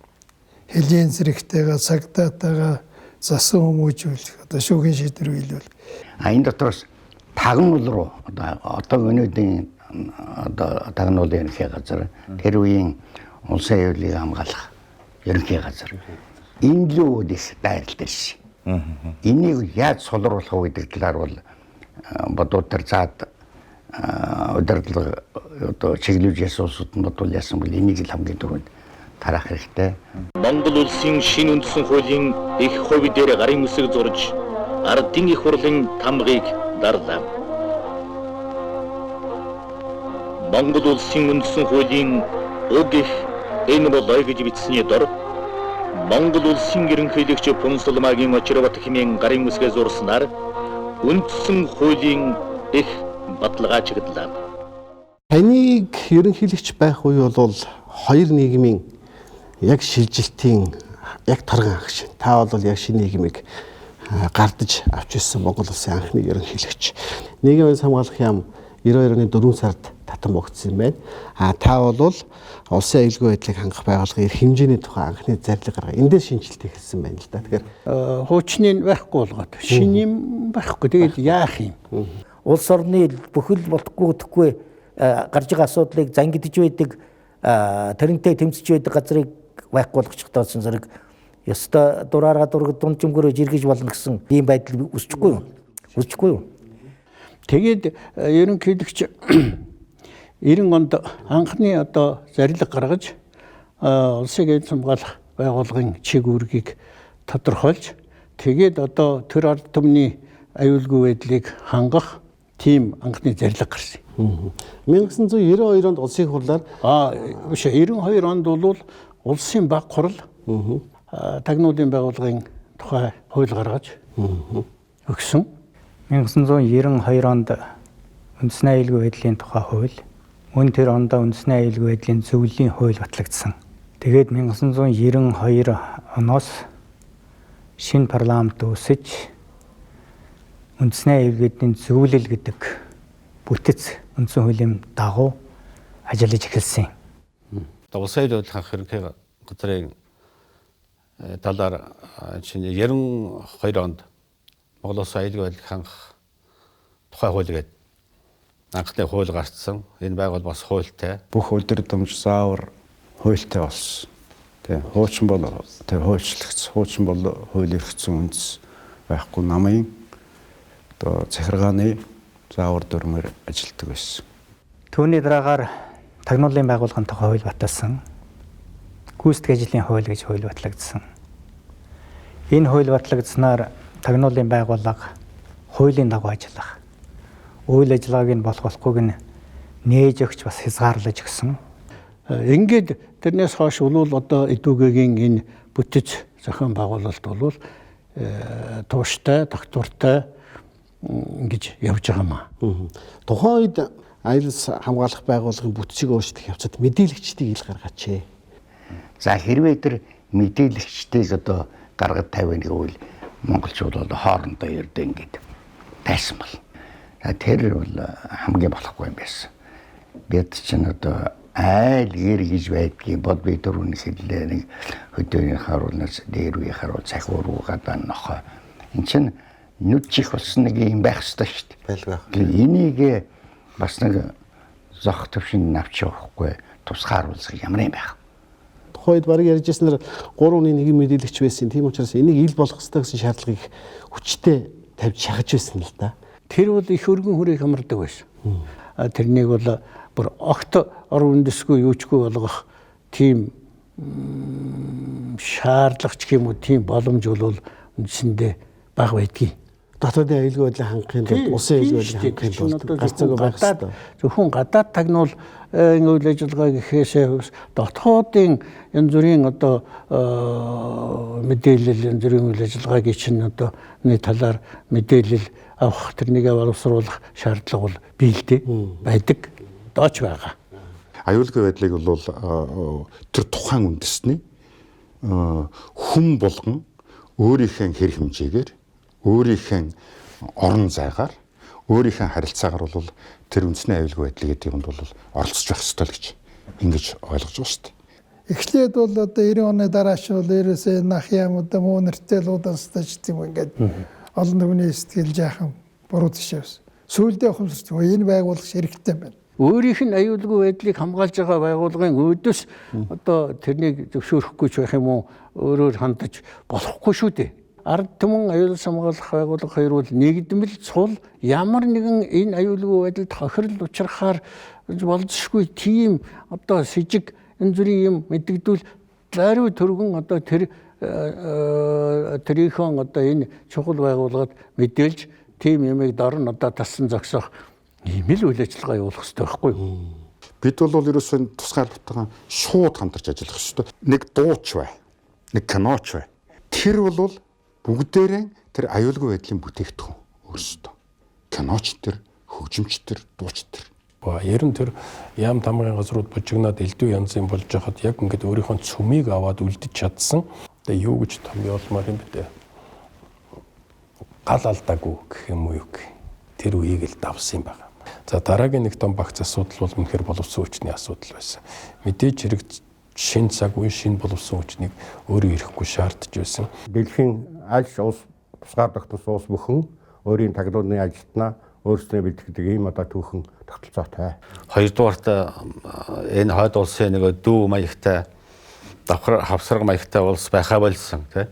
хэлийн зэрэгтэйгээ цагдаатайгаа засан хүмүүжүүлэх одоо шүүхийн шийдвэр биелүүл. А энэ дотроос тагнуул руу одоо өнөөдрийн одоо тагнуулын ерөнхий газар, тэр үеийн улсын аюулыг хамгаалах ерөнхий газар. Энэ лүү их дайралт ирсэн. Энийг яаж сулруулах вэ гэдэг талаар бол бодвол тэр заад удирдлага одоо чиглүүлж ясан улсууд нь бодвол яасан бол энийг л хамгийн түрүүнд тараах хэрэгтэй. Монгол улсын шинэ үндсэн хуулийн их хувь дээр гарын үсэг зурж ардын их хурлын тамгыг дарлаа. Монгол улсын үндсэн хуулийн уг их энэ бол ой гэж бичсэний дор Монгол улсын ерөнхийлөгч Пүнсүлмаагийн Очирбат хэмээн гарын үсгээ зурснаар үндсэн хуулийн их баталгаажигдлаа. Таныг ерөнхийлөгч байх үе бол хоёр нийгмийн яг шилжилтийн яг торгон анх шин. Та бол яг шинэ нийгмийг гардаж авч ирсэн Монгол улсын анхны ерөнхийлөгч. Нийгмийн хамгаалах яам 92 оны 4 сард татан богдсон юм байна. А та бол улсын аюулгүй байдлыг хангах байгууллагын эрх хэмжээний тухай анхны зарлиг гаргаа. Эндээс шинжилт эхэлсэн байна л да. Тэгэхээр хуучны байхгүй болгоод шинэ юм байхгүй. Тэгээд яах юм? Улс орны бүхэл болтгүй гэхгүй гарч байгаа асуудлыг зангидж байдаг, тэрнтэй тэмцэж байдаг газрыг байхгүй болгочих тоосон зэрэг ёстой дураараа дург дунджимгөрөө жиргэж болно гэсэн ийм байдал үүсчихгүй юу? Үүсчихгүй юу? Тэгээд ерөнхийлөгч 90 онд анхны одоо зарлиг гаргаж улсын аюул хамгаалах байгууллагын чиг үүргийг тодорхойлж тэгээд одоо төр ард түмний аюулгүй байдлыг хангах тийм анхны зарлиг гарсан. 1992 онд улсын хурлаар биш 92 онд бол улсын баг хурал тагнуулын байгууллагын тухай хууль гаргаж өгсөн. 1992 онд үндэсний аюулгүй байдлын тухай хууль, мөн тэр ондоо үндэсний аюулгүй байдлын зөвлөлийн хууль батлагдсан. Тэгээд 1992 оноос шинэ парламент үүсэж үндэсний аюулгүй байдлын зөвлөл гэдэг бүтэц үндсэн хуулийн дагуу ажиллаж эхэлсэн. Одоо улсын аюулгүй байдлын ерөнхий газрын талаар чинь 92 онд Монгол улсын аюулгүй байдлыг хангах тухай хууль гэдэг анхны хууль гарцсан. Энэ байгуул бас хуультай. Бүх удирдамж заавар хуультай болсон. Тэ хуучин бол тэр хуульчлагдсан. Хуучин бол хууль эрхцэн үндэс байхгүй намын одоо захиргааны заавар дүрмээр ажилладаг байсан. Түүний дараагаар тагнуулын байгууллагын тухай хууль баталсан. гүйцэтгэх ажлын хууль гэж хууль батлагдсан. Энэ хууль батлагдсанаар тагнуулын байгууллага хуулийн дагуу ажиллах, үйл ажиллагааг нь болох болохгүйг нь нээж өгч бас хязгаарлаж өгсөн. Ингээд тэрнээс хойш бол одоо эдүүгээгийн энэ бүтэц зохион байгуулалт бол тууштай, тогтвортой ингэж явж байгаа юм аа. Тухайн үед аюулс хамгаалах байгууллагын бүтцийг өөрчлөх явцад мэдээлэгчдийг ил гаргаач. За хэрвээ тэр мэдээлэгчдийг одоо гаргад тавина гэвэл монголчууд бол хоорондоо ердөө ингэж тайсан бол. За тэр бол хамгийн болохгүй юм байсан. Бид чинь одоо айл гэр гэж байдгийг бод би дөрөв хэллээ, нэг хөдөөний харуулнаас дээр үе харуул цахиур руу гадаа нохоо. Эн чинь нүд чих болсон нэг юм байх ёстой шүү дээ. Байлгаа. Энийг бас нэг зох төвшөнд навч явахгүй тусгааруулах ямар юм байх. Тухайд бараг ярьж ирснээр 3 хүний нэг мэдээлэгч байсан. Тийм учраас энийг ил болох ёстой гэсэн шаардлагыг хүчтэй тавьж шахаж байсан л да. Тэр бол их өргөн хүрээх амардаг байсан. Тэрнийг бол бүр огт ор үндэсгүй юучгүй болгох тийм шаардлага ч юм уу тийм боломж бол үндсэндээ бага байдгийг. Дотоодын аюулгүй байдлыг хангахын тулд, улсын аюулгүй байдлыг хангахын тулд гарц зөөгөө байх ёстой. Зөвхөн гадаад тагнуул үйл ажиллагаа гэхээсээ дотоодын янз бүрийн одоо мэдээлэл, янз бүрийн үйл ажиллагааг чинь одоо нэг талаар мэдээлэл авах, тэрнийг боловсруулах шаардлага бол бий л дээ байдаг. Дооч байгаа. Аюулгүй байдлыг бол тэр тухайн үндэсний хүн болгон өөрийнхөө хэр хэмжээгээр, өөрийнхөө орон зайгаар, өөрийнхөө харилцаагаар бол тэр үндэсний аюулгүй байдлыг гэдэг юмд бол оролцож байх ёстой л гэж ингэж ойлгож байгаа шүү дээ. Эхлээд бол одоо 90 оны дараа ч бол ерөөсөө нах юм одоо муу нэртэй л удаанстай ч тийм ингээд олон түмний сэтгэл жаахан буруу тийш явсан. Сүүлдээ ухамсарч энэ байгууллага хэрэгтэй юм байна. Өөрийнх нь аюулгүй байдлыг хамгаалж байгаа байгууллагын өөдөөс одоо тэрнийг зөвшөөрөхгүй ч байх юм уу, өөрөөр хандаж болохгүй шүү дээ. Ард түмэн аюул хамгаалах байгууллага хоёр бол нэгдмэл цул ямар нэгэн энэ аюулгүй байдалд хохирол учрахаар болзошгүй тийм одоо сэжиг энэ зүрийн юм мэдэгдвэл зариу төргөн одоо тэр тэрийнхөө одоо энэ чухал байгууллагад мэдээлж тийм юмыг дор нь одоо тассан зогсоох ийм л үйл ажиллагаа явуулах хэрэгтэй байхгүй юу? Бид бол ерөөсөө тусгай албатайгаа шууд хамтарч ажиллах хэрэгтэй. Нэг дууч бай, нэг киноч бай. Тэр бол бүгдээрээ тэр аюулгүй байдлын бүтээгдэхүүн өөрсдөө. Киноч төр, хөгжимч төр, дууч төр. Ер нь тэр яам тамгын газрууд бужигнаад элдв янзын болж байхад яг ингээд өөрийнхөө цөмийг аваад үлдэж чадсан. Тэгээ юу гэж томьёолмоор юм бэ те? Гал алдаагүй гэх юм уу юу гэх. Тэр үеийг л давсан юм байна. За дараагийн нэг том багц асуудал бол үнэхээр боловсон хүчний асуудал байсан. Мэдээж хэрэг шинэ цаг үе шинэ боловсон хүчнийг өөрөө ирэхгүй шаардж байсан. Дэлхийн аль улс тусгаар тогтносон улс бүхэн өөрийн тагнуулын ажилтнаа өөрсдөө бэлтгэдэг ийм одоо түүхэн тогтолцоотой. Хоёрдугаарт энэ хойд улсын нэг дүү маягтай давхар хавсарга маягтай улс байхаа болсон тий.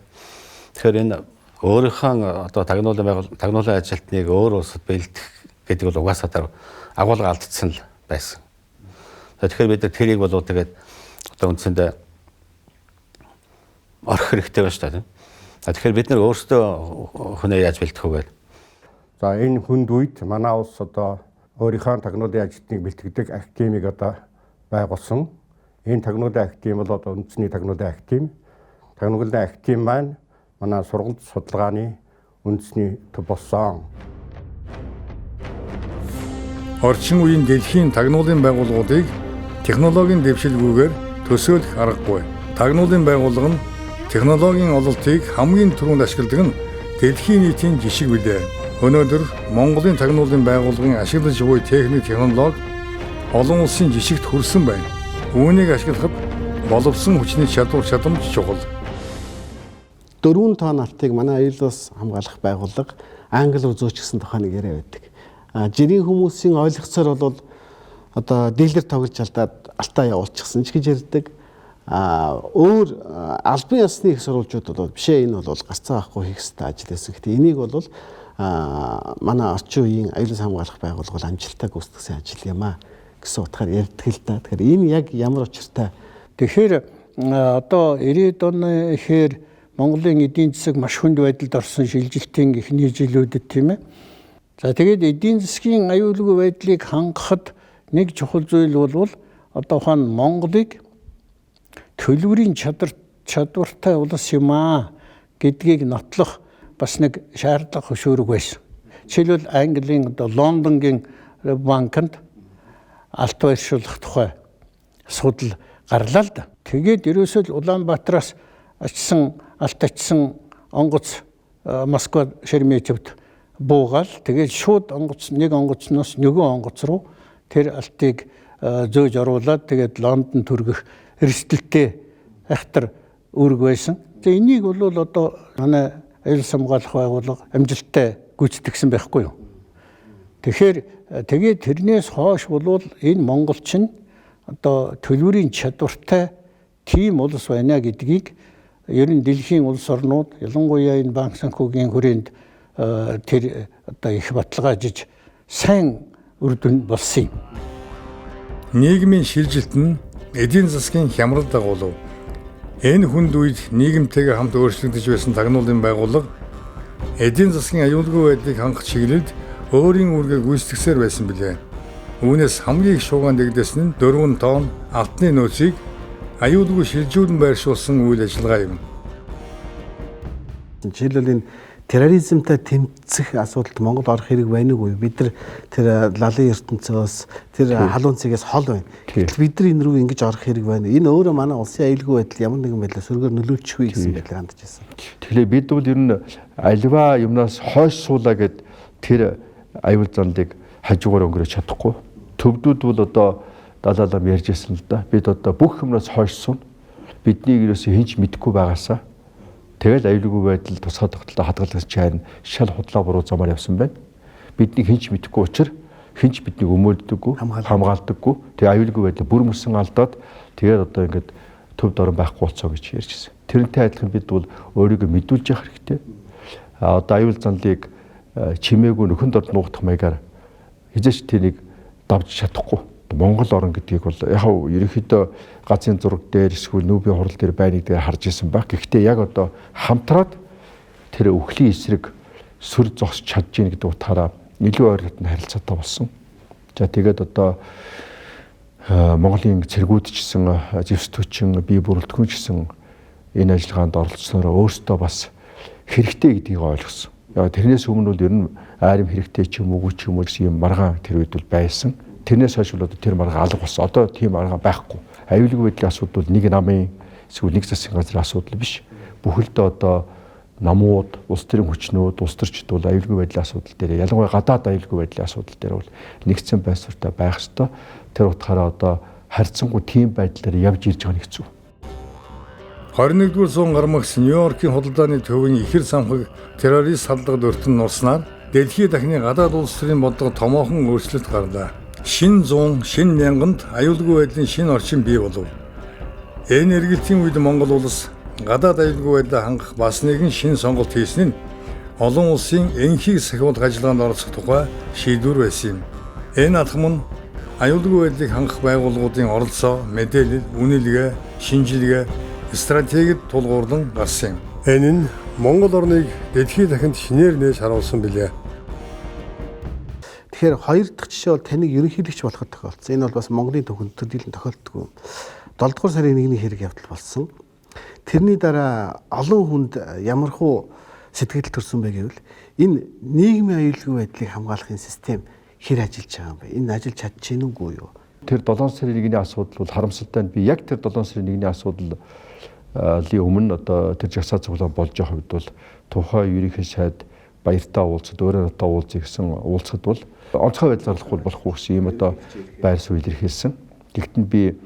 Тэгэхээр энэ өөрийнхөө одоо тагнуулын байгуул тагнуулын ажилтныг өөр улсад бэлтгэх гэдэг бол угаасаа тэр агуулга алдсан л байсан. Тэгэхээр бид нар тэрийг бол тэгээд одоо үндсэндээ орох хэрэгтэй байна шүү дээ. Тэгэхээр бид нар өөрсдөө хүнээ яаж бэлтгэх вэ? За энэ хүнд үед манай улс одоо өөрийнхөө тагнуулын ажилтныг бэлтгэдэг академик одоо байгуулсан. Энэ тагнуулын академи бол одоо үндэсний тагнуулын академи. Тагнуулын академи маань манай сургалт судалгааны үндэсний төв болсон. Орчин үеийн дэлхийн тагнуулын байгууллагуудыг технологийн дэвшилгүйгээр төсөөлөх аргагүй. Тагнуулын байгууллага нь технологийн ололтыг хамгийн түрүүнд ашигладаг нь дэлхийн нийтийн жишг билээ. Өнөөдөр Монголын тагнуулын байгууллагын ашиглаж буй техник технологи олон улсын жишгт хүрсэн байна. Үүнийг ашиглахад боловсон хүчний чадвар чадамж чухал. 4 тонн алтыг манай аюулаас хамгаалах байгууллага англи руу зөөчихсөн тухай нэг яриа байдаг. Жирийн хүмүүсийн ойлгоцоор бол одоо дийлэр тоглож алдаад алтаа явуулчихсан ч гэж ярьдаг. Өөр албан ёсны их сурвалжууд бол биш ээ, энэ бол гарцаа авахгүй хийх ёстой ажил байсан. Гэхдээ энийг бол манай орчин үеийн аюулаас хамгаалах байгууллага бол амжилттай гүйцэтгэсэн ажил юм а гэсэн утгаар ярьдаг л да. Тэгэхээр энэ яг ямар учиртай? Тэгэхээр одоо 90-ад оны ихээр Монголын эдийн засаг маш хүнд байдалд орсон шилжилтийн эхний жилүүдэд, тийм ээ. За, тэгээд эдийн засгийн аюулгүй байдлыг хангахад нэг чухал зүйл бол одоо ухаан Монголыг төлөврийн чадвартай улс юм аа гэдгийг нотлох бас нэг шаардлага хөшөөрөг байсан. Жишээлбэл, Английн одоо Лондонгийн банкнд алт байршуулах тухай асуудал гарлаа л да. Тэгээд ерөөсөө л Улаанбаатараас очисон алт очисон онгоц Москва Шереметьевд буугаал, тэгээд шууд онгоц нэг онгоцноос нөгөө онгоц руу тэр алтыг зөөж оруулаад, тэгээд Лондон түргэх эрсдэлтэй айхтар үүрэг байсан. Тэгээ энийг бол одоо манай аюул хамгаалах байгууллага амжилттай гүйцэтгэсэн байхгүй юу? Тэгэхээр тэгээд тэрнээс хойш бол энэ монголчин одоо төлөврийн чадвартай тийм улс байна гэдгийг ер нь дэлхийн улс орнууд, ялангуяа энэ банк санхүүгийн хүрээнд тэр одоо их баталгаажиж сайн үр дүн болсон юм. Нийгмийн шилжилт нь эдийн засгийн хямрал дагуулав. Энэ хүнд үед нийгэмтэйгээ хамт өөрчлөгдөж байсан тагнуулын байгууллага эдийн засгийн аюулгүй байдлыг хангах чиглэлд өөрийн үүргээ гүйцэтгэсээр байсан билээ. Үүнээс хамгийн их шуугаан дэгдсэн нь 4 тонн алтны нөөцийг аюулгүй шилжүүлэн байршуулсан үйл ажиллагаа юм. Жишээлбэл, энэ терроризмтай тэмцэх асуудалд Монгол орох хэрэг байна уу? Бид нар тэр лалын ертөнцөөс, тэр халуун цэгээс хол байна. Гэтэл бид нар энэ рүү ингэж орох хэрэг байна. Энэ өөрөө манай улсын аюулгүй байдал ямар нэгэн байдлаар сөргөөр нөлөөлчих вэ гэсэн байдлаар хандж байсан. Тэгэхээр бид бол ер нь альва юмнаас хойш суулаа гэд тэр аюул занлыг хажуугаар өнгөрөөж чадахгүй. Төвдүүд бол одоо Далай лам ярьж ирсэн л да. Бид одоо бүх юмнаас хойш суuna. Биднийг ерөөсөө хинч мэдэхгүй байгаасаа. Тэгэл аюулгүй байдал тусгай тогтолцоо хадгалах чайн шал худлаа буруу замаар явсан байна. Биднийг хинч мэдэхгүй учраас хинч биднийг өмөөлдөггүй, хамгаалдаггүй. Тэгээ аюулгүй байдлаа бүр мөсөн алдаад, тэгээд одоо ингээд төв дорн байхгүй болцоо гэж ярьж ирсэн. Тэрнтэй адилхан бид бол өөрийгөө мэдүүлж явах хэрэгтэй. А одоо аюул занлыг чимээгүй нөхөн дорд нуугдах маягаар хизээч тэрийг давж чадахгүй. Монгол орн гэдгийг бол яг ерөнхийдөө газрын зураг дээр эсвэл нүүбийн хурал дээр байна гэдгийг харж исэн баг. Гэхдээ яг одоо хамтраад тэр өхлийн эсрэг сүр зогсож чадж гин гэдэг утгаараа илүү ойр дотны харилцаатай болсон. За, тэгээд одоо Монголын цэргүүд ч гэсэн, зэвс төчин, бие бүрэлдэхүүн ч гэсэн энэ ажиллагаанд оролцсоноор өөрсдөө бас хэрэгтэй гэдгийг ойлгосон. Яг тэрнээс өмнө бол ер нь айрам хэрэгтэй ч юм уу ч юм уу гэсэн юм маргаан тэр үед бол байсан. Тэрнээс хойш бол одоо тэр маргаан алга болсон. Одоо тийм маргаан байхгүй. Аюулгүй байдлын асуудал бол нэг намын эсвэл нэг засгийн газрын асуудал биш. Бүхэлдээ одоо намууд, улс төрийн хүчнүүд, улс төрчид бол аюулгүй байдлын асуудал дээр, ялангуяа гадаад аюулгүй байдлын асуудал дээр бол нэгдсэн байр суурьтай байх ёстой. Тэр утгаараа одоо харьцангуй тийм байдлаар явж ирж байгаа нь хэцүү. 21-р зуун гармагс Нью-Йоркийн худалдааны төвийн ихэр самхаг террорист халдлагад өртөн нурснаар дэлхийн дахны гадаад улс төрийн бодлого томоохон өөрчлөлт гарлаа. Шинэ зуун, шинэ мянганд аюулгүй байдлын шинэ орчин бий болов. Энэ эргэлтийн үед Монгол улс гадаад аюулгүй байдлаа хангах бас нэгэн шинэ сонголт хийсэн нь олон улсын энхийг сахиулах ажиллагаанд оролцох тухай шийдвэр байсан юм. Энэ алхам нь аюулгүй байдлыг хангах байгууллагуудын оролцоо, мэдээлэл, үнэлгээ, шинжилгээ, стратегид тулгуурлан гарсан юм. Энэ нь Монгол орныг дэлхийн дахинд шинээр нээж харуулсан билээ. Тэгэхээр хоёр дахь жишээ бол таныг ерөнхийлөгч болоход тохиолдсон. Энэ бол бас Монголын түүхэнд төдийлөн тохиолддоггүй. 7 дугаар сарын 1-ний хэрэг явдал болсон. Тэрний дараа олон хүнд ямархуу сэтгэл төрсөн бэ гэвэл энэ нийгмийн аюулгүй байдлыг хамгаалахын систем хэр ажиллаж байгаа юм бэ? Энэ ажиллаж чадчихэв үгүй юу? Тэр 7 сарын 1-ний асуудал бол харамсалтай нь би яг тэр 7 сарын 1-ний асуудлын өмнө одоо тэр жагсаа цуглаан болж байгаа хувьд бол тухайн ерөнхий сайд баяртай уулзад, өөрөө надтай уулзъя гэсэн уулзахад бол онцгой байдал зарлахгүй болохгүй гэсэн ийм одоо байр суурь илэрхийлсэн. Тэгтэн би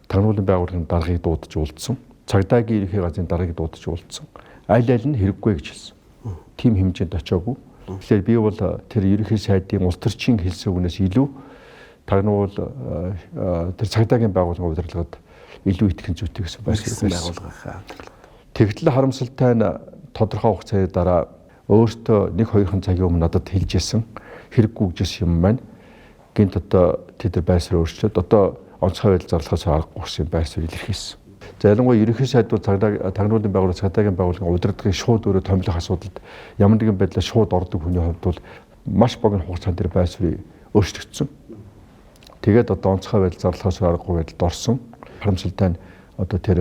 тагнуулын байгууллагын даргаыг дуудаж уулзсан. Цагдаагийн ерөнхий газрын даргаыг дуудаж уулзсан. Аль аль нь хэрэггүй гэж хэлсэн. Тийм хэмжээнд очиагүй. Тэгэхээр би бол тэр ерөнхий сайдын улс төрчийн хэлсэн үгнээс илүү тагнуул тэр цагдаагийн байгууллагын удирдлагад илүү итгэн зүйтэй гэсэн байр суурь байгууллагынхаа удирдлага. Тэгтэл харамсалтай нь тодорхой хугацааны дараа өөртөө 1-2 цагийн өмнө надад хэлж исэн хэрэггүй гэжсэн юм байна. Гинт одоо тэд нар байр суурь өөрчлөөд одоо онцгой байдал зарлахаас аргагүй гэсэн байр суурь илэрхийлсэн. За ялангуяа ерөнхий сайд бол тагнуулын байгууллага, цагдаагийн байгууллагын удирдлагыг шууд өөрөө томилох асуудалд ямар нэгэн байдлаар шууд ордог хүний хувьд бол маш богино хугацаанд тэр байр суурь өөрчлөгдсөн. Тэгээд одоо онцгой байдал зарлахаас аргагүй байдалд орсон. Харамсалтай нь одоо тэр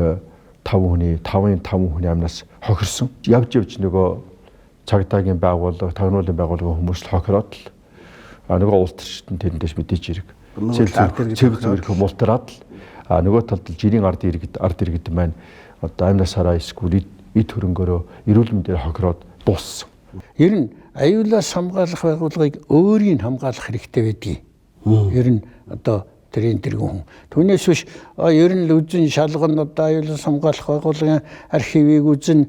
5 хүний 5-ын 5 хүний амнаас хохирсон. Явж явж нөгөө цагдаагийн байгууллага, тагнуулын байгууллагын хүмүүс л хохироод л нөгөө улс төрчид нь тэрнээс мэдээж ирэг. Цэв зүрх мултраад л нөгөө талд жирийн ард иргэд маань одоо амнасаараа эсвэл эд хөрөнгөөрөө эрүүл мэндээр хохироод дууссан. Ер нь аюулаас хамгаалах байгууллагыг өөрийг хамгаалах хэрэгтэй байдгийг. Ер нь одоо тэрийн тэргүүн хүн. Түүнээс биш ер нь л үзэн шалган одоо аюулаас хамгаалах байгууллагын архивыг үзэн,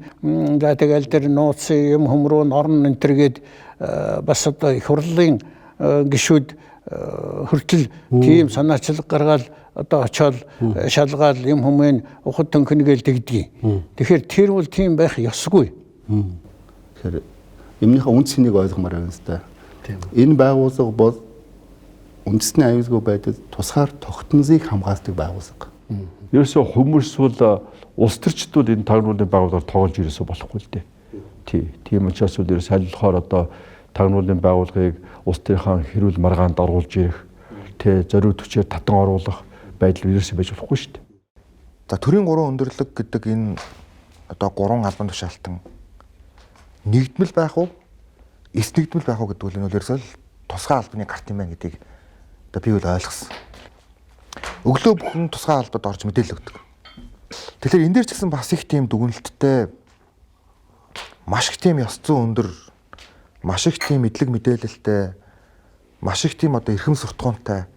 за тэгэл тэр нууц юм хөмрөө орно энэ төргээд бас одоо их хурлын гишүүд хүртэл тийм санаачлаг гаргаал одоо очиод шалгаал юм хүмүүн ухад төнхнөгээл тэгдгийг. Тэгэхээр тэр бол тийм байх ёсгүй. Тэгэхээр юмныхаа үн цэнийг ойлгомоор байна л да. Энэ байгууллага бол үндэсний аюулгүй байдал тусгаар тогтносыг хамгаалдаг байгууллага. Ерөөсөө хүмүүс бол улс төрчид бол энэ тагнуулын байгууллагаар тоглож ерөөсөө болохгүй л дээ. Тий. Тийм учраас бол ерөөс аль болохоор одоо тагнуулын байгууллагыг улс төрийн хэрүүл маргаанд оруулж ирэх, тэ зориуд хүчээр татан оруулах байдал ерөөсөө байж болохгүй шүү дээ. За төрийн гурван өндөрлөг гэдэг энэ одоо гурван албан тушаалтан нэгдмэл байх уу? Эс нэгдмэл байх уу гэдэг нь бол ерөөсөө тусгай албаны гарт юм байна гэдгийг одоо би бол ойлгосон. Өглөө бүхэн тусгай албад орж мэдээлэл өгдөг. Тэгэхээр энэ дээр ч гэсэн бас их тийм дүгнэлттэй, маш их тийм ёс зүйн өндөр, маш их тийм мэдлэг мэдээлэлтэй, маш их тийм одоо эрхэм суртахуунтай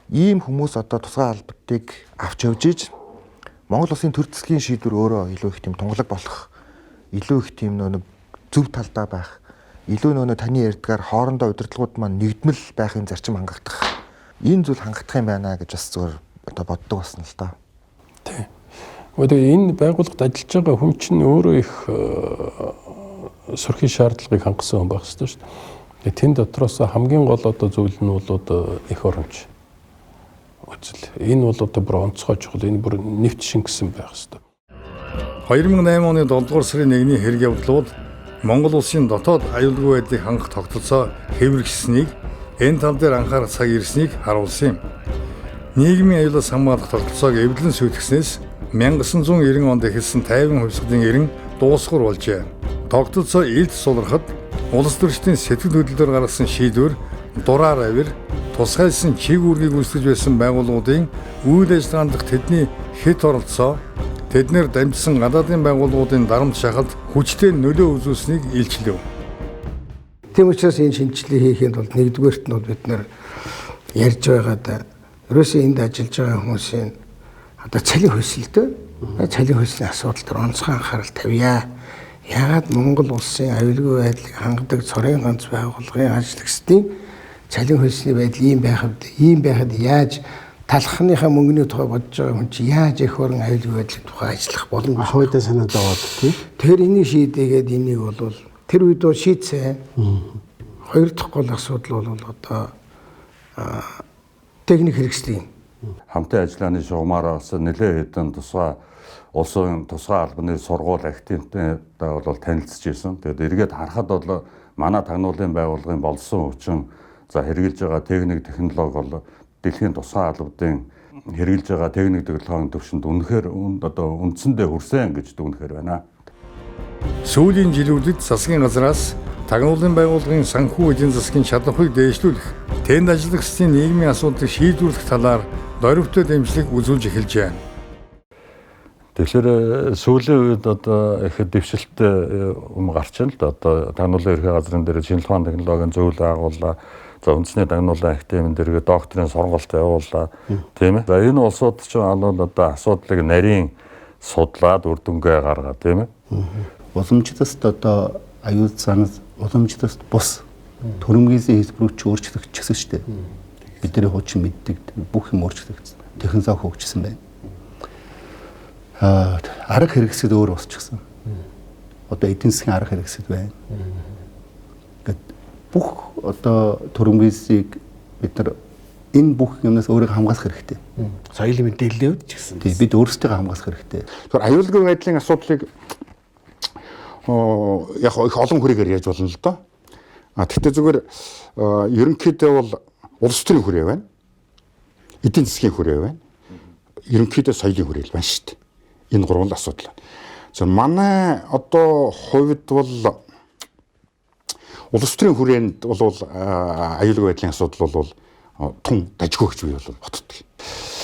ийм хүмүүс одоо тусгай албадыг авч явж иж Монгол улсын төр засгийн шийдвэр өөрөө илүү их тийм тунгалаг болох, илүү их тийм нэг зөв талдаа байх, илүү нөө таны ярьдгаар хоорондоо удирдлагууд маань нэгдмэл байхын зарчим хангагдах. Энэ зүйл хангагдах юм байна гэж бас зүгээр одоо боддог болсон л да. Тийм. Тэгээ энэ байгууллагад ажиллаж байгаа хүн чинь өөрөө их сөрхийн шаардлагыг хангасан хүн байх ёстой шүү дээ. Тэн дотроос хамгийн гол одоо зүйл нь бол одоо эх оронч үзэл. Энэ бол одоо бүр онцгой чухал. Энэ бүр нэвт шингэсэн байх ёстой. 2008 оны 7 дугаар сарын 1-ний хэрэг явдал бол Монгол улсын дотоод аюулгүй байдлыг хангах тогтолцоо хэврэгсэнийг, энэ тал дээр анхаарах цаг ирснийг харуулсан юм. Нийгмийн аюулаас хамгаалах тогтолцоог эвдлэн сүйтгэснээс 1990 онд эхэлсэн 50 хувьсгалын эрен дуусгар болжээ. Тогтолцоо илт сулрахад улс төрчдийн сэтгэл хөдлөлөөр гаргасан шийдвэр дураар авир тусгайлсан чиг үүргийг үүсгэж байсан байгууллагуудын үйл ажиллагаанд тэдний хэт оролцоо, тэднэр дамжсан гадаадын байгууллагуудын дарамт шахалт хүчтэй нөлөө үзүүлсэнийг илчлэв. Тийм учраас энэ шинжилгээ хийхэд бол нэгдүгээрт нь бид нэр ярьж байгаад ерөөсөө энд ажиллаж байгаа хүмүүсийн одоо цалин хөлсөлтөө цалин хөлсний асуудал дээр онцгой анхаарал тавья. Яагаад Монгол улсын аюулгүй байдлыг хангадаг цорын ганц байгууллагын ажлагчдын цалин хөлсний байдал ийм байх вэ? Ийм байхад яаж талхныхаа мөнгөний тухай бодож байгаа хүн чи яаж эх орон аюулгүй байдлын тухай ажиллах боломж ах уйдаа санаа зовоод тий. Тэр энийг шийдээгээд энийг бол тэр үед бол шийдсэн. Хоёр дахь гол асуудал бол одоо техник хэрэгслийн хамтын ажиллагааны шугамаар бас нэлээд хэдэн тусгай улсын тусгай албаны сургууль активтай бол танилцж ирсэн. Тэгээд эргээд харахад бол манай тагнуулын байгууллагын болсон хүчин за хэрэгжилж байгаа техник технологи бол дэлхийн тусгай албадын хэрэгжилж байгаа техник технологийн төвшөнд үнэхээр одоо үндсэндээ хүрсэн гэж дүгнэхээр байна. Сүүлийн жилүүдэд засгийн газраас тагнуулын байгууллагын санхүү эдийн засгийн чадварыг дээшлүүлэх, тэнд ажиллагчдын нийгмийн асуудлыг шийдвэрлэх талаар дөрвөлтэй дэмжлэг үзүүлж эхэлжээ. Тэгэхээр сүүлийн үед одоо их дэвшилттэй юм гарч ин л да. Одоо тагнуулын ерхий газрын дээр шинжлэх ухааны технологийн зөвлөл агууллаа. За үндэсний тагнуулын академийн дэргэд докторийн сургалт явууллаа. Тийм ээ. За энэ улсууд ч бол одоо асуудлыг нарийн судлаад үр дүнгээ гаргаа, тийм ээ. Уламжлалт одоо аюул занал уламжлалт бус төрөмгийсийн хэлбэрүүд ч өөрчлөгдчихсэн шүү дээ. Бидний хуучин мэддэг бүх юм өөрчлөгдсөн. Технологи хөгжсөн байна. Арга хэрэгсэд өөр болчихсон. Одоо эдийн засгийн арга хэрэгсэд байна. Ингээд бүх одоо төрөмгийсийг бид нар Энэ бүх юмнаас өөрийгөө хамгаалах хэрэгтэй. Соёлын мэдээллийн хувьд ч гэсэн. Тийм, бид өөрсдийгөө хамгаалах хэрэгтэй. Тэгэхээр аюулгүй байдлын асуудлыг яг их олон хүрээгээр ярьж болно л доо. А тэгтээ зүгээр ерөнхийдөө бол улс төрийн хүрээ байна. Эдийн засгийн хүрээ байна. Ерөнхийдөө соёлын хүрээ л байна шүү дээ. Энэ гурван л асуудал байна. За манай одоо хувьд бол улс төрийн хүрээнд бол аюулгүй байдлын асуудал бол тун дажгүй гэж би бол боддог.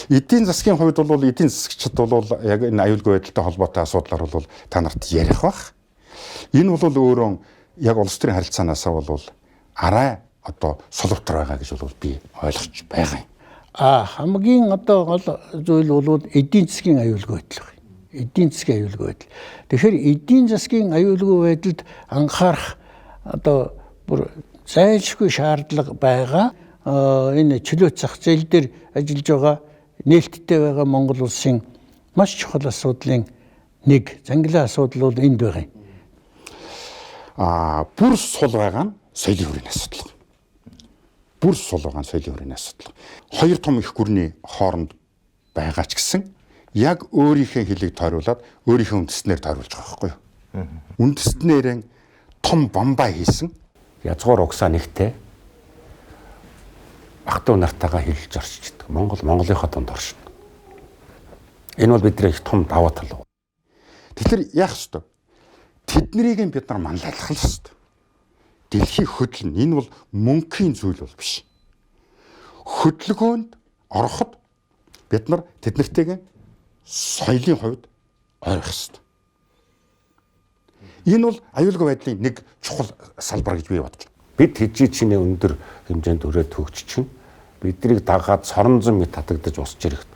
Эдийн засгийн хувьд бол эдийн засгчид бол яг энэ аюулгүй байдалтай холбоотой асуудлаар бол та нарт ярих бах. Энэ бол өөрөө яг улс төрийн харилцаанаасаа бол арай одоо соловтор байгаа гэж бол би ойлгож байгаа юм. А хамгийн одоо гол зүйл бол эдийн засгийн аюулгүй байдал. Эдийн засгийн аюулгүй байдал. Тэгэхээр эдийн засгийн аюулгүй байдалд анхаарах одоо бүр зайлшгүй шаардлага байгаа. Энэ чөлөөт зах зээл дээр ажиллаж байгаа нээлттэй байгаа Монгол улсын маш чухал асуудлын нэг зангилаа асуудал бол энд байгаа юм. А бүр сул байгаа нь соёлын хүрээний асуудал. Бүр сул байгаа нь соёлын хүрээний асуудал. Хоёр том их гүрний хооронд байгаа ч гэсэн яг өөрийнхөө хэлийг тойруулаад өөрийнхөө үндэстнээр тойруулж байгаа байхгүй юу? Үндэстнээрээ том бомба хийсэн. Язгуур угсаа нэгтэй ах トゥ нартайгаа хилж орчдөг. Монгол Монголынхоо дунд оршино. Энэ бол бидний их том даваа тал. Тэгэхээр яах ёстой? Тэднийг бид нар манлайлах л ёстой. Дэлхий хөдлөн. Энэ бол мөнхийн зүйл бол биш. Хөдөлгөөнд ороход бид нар тэднэртэйгээ соёлын хувьд ойрох ёстой. Энэ бол аюулгүй байдлын нэг чухал салбар гэж би бодож байна. Бид хэжий чинээ өндөр хэмжээнд өрөөд хөгжиж биднийг дагаад соронзон мэт татагдаж усч ирэхт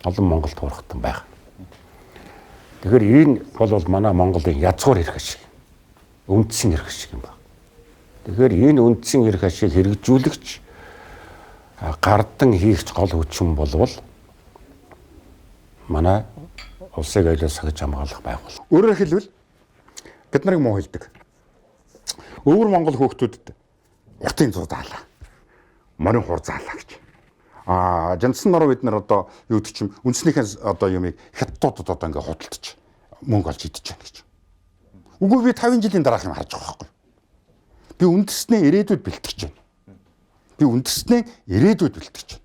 олон Монголд хуурахтан байгаа. Тэгэхээр энэ бол манай Монголын язгуур эрх ашиг, үндсэн эрх ашиг юм байна. Тэгэхээр энэ үндсэн эрх ашиг хэрэгжүүлэгч гардан хийгч гол хүчин болвол манай улсыг аюулаас сахиж хамгаалах байгууллага. Өөрөөр хэлбэл бид нарыг муу хэлдэг. Өвөр Монгол хүүхдүүдэд уртын зуу заалаа. Морин хур заалаа гэж. А жанцсан нороо бид нар одоо юу гэдэг чинь үндснийхээ одоо юмыг хятадуудад одоо ингээ худалдаж мөнгө олж идэж байна гэж. Үгүй би 50 жилийн дараах юм харж байгаа байхгүй. Би үндэснээ ирээдүйд бэлтгэж байна. Би үндэснээ ирээдүйд бэлтгэж байна.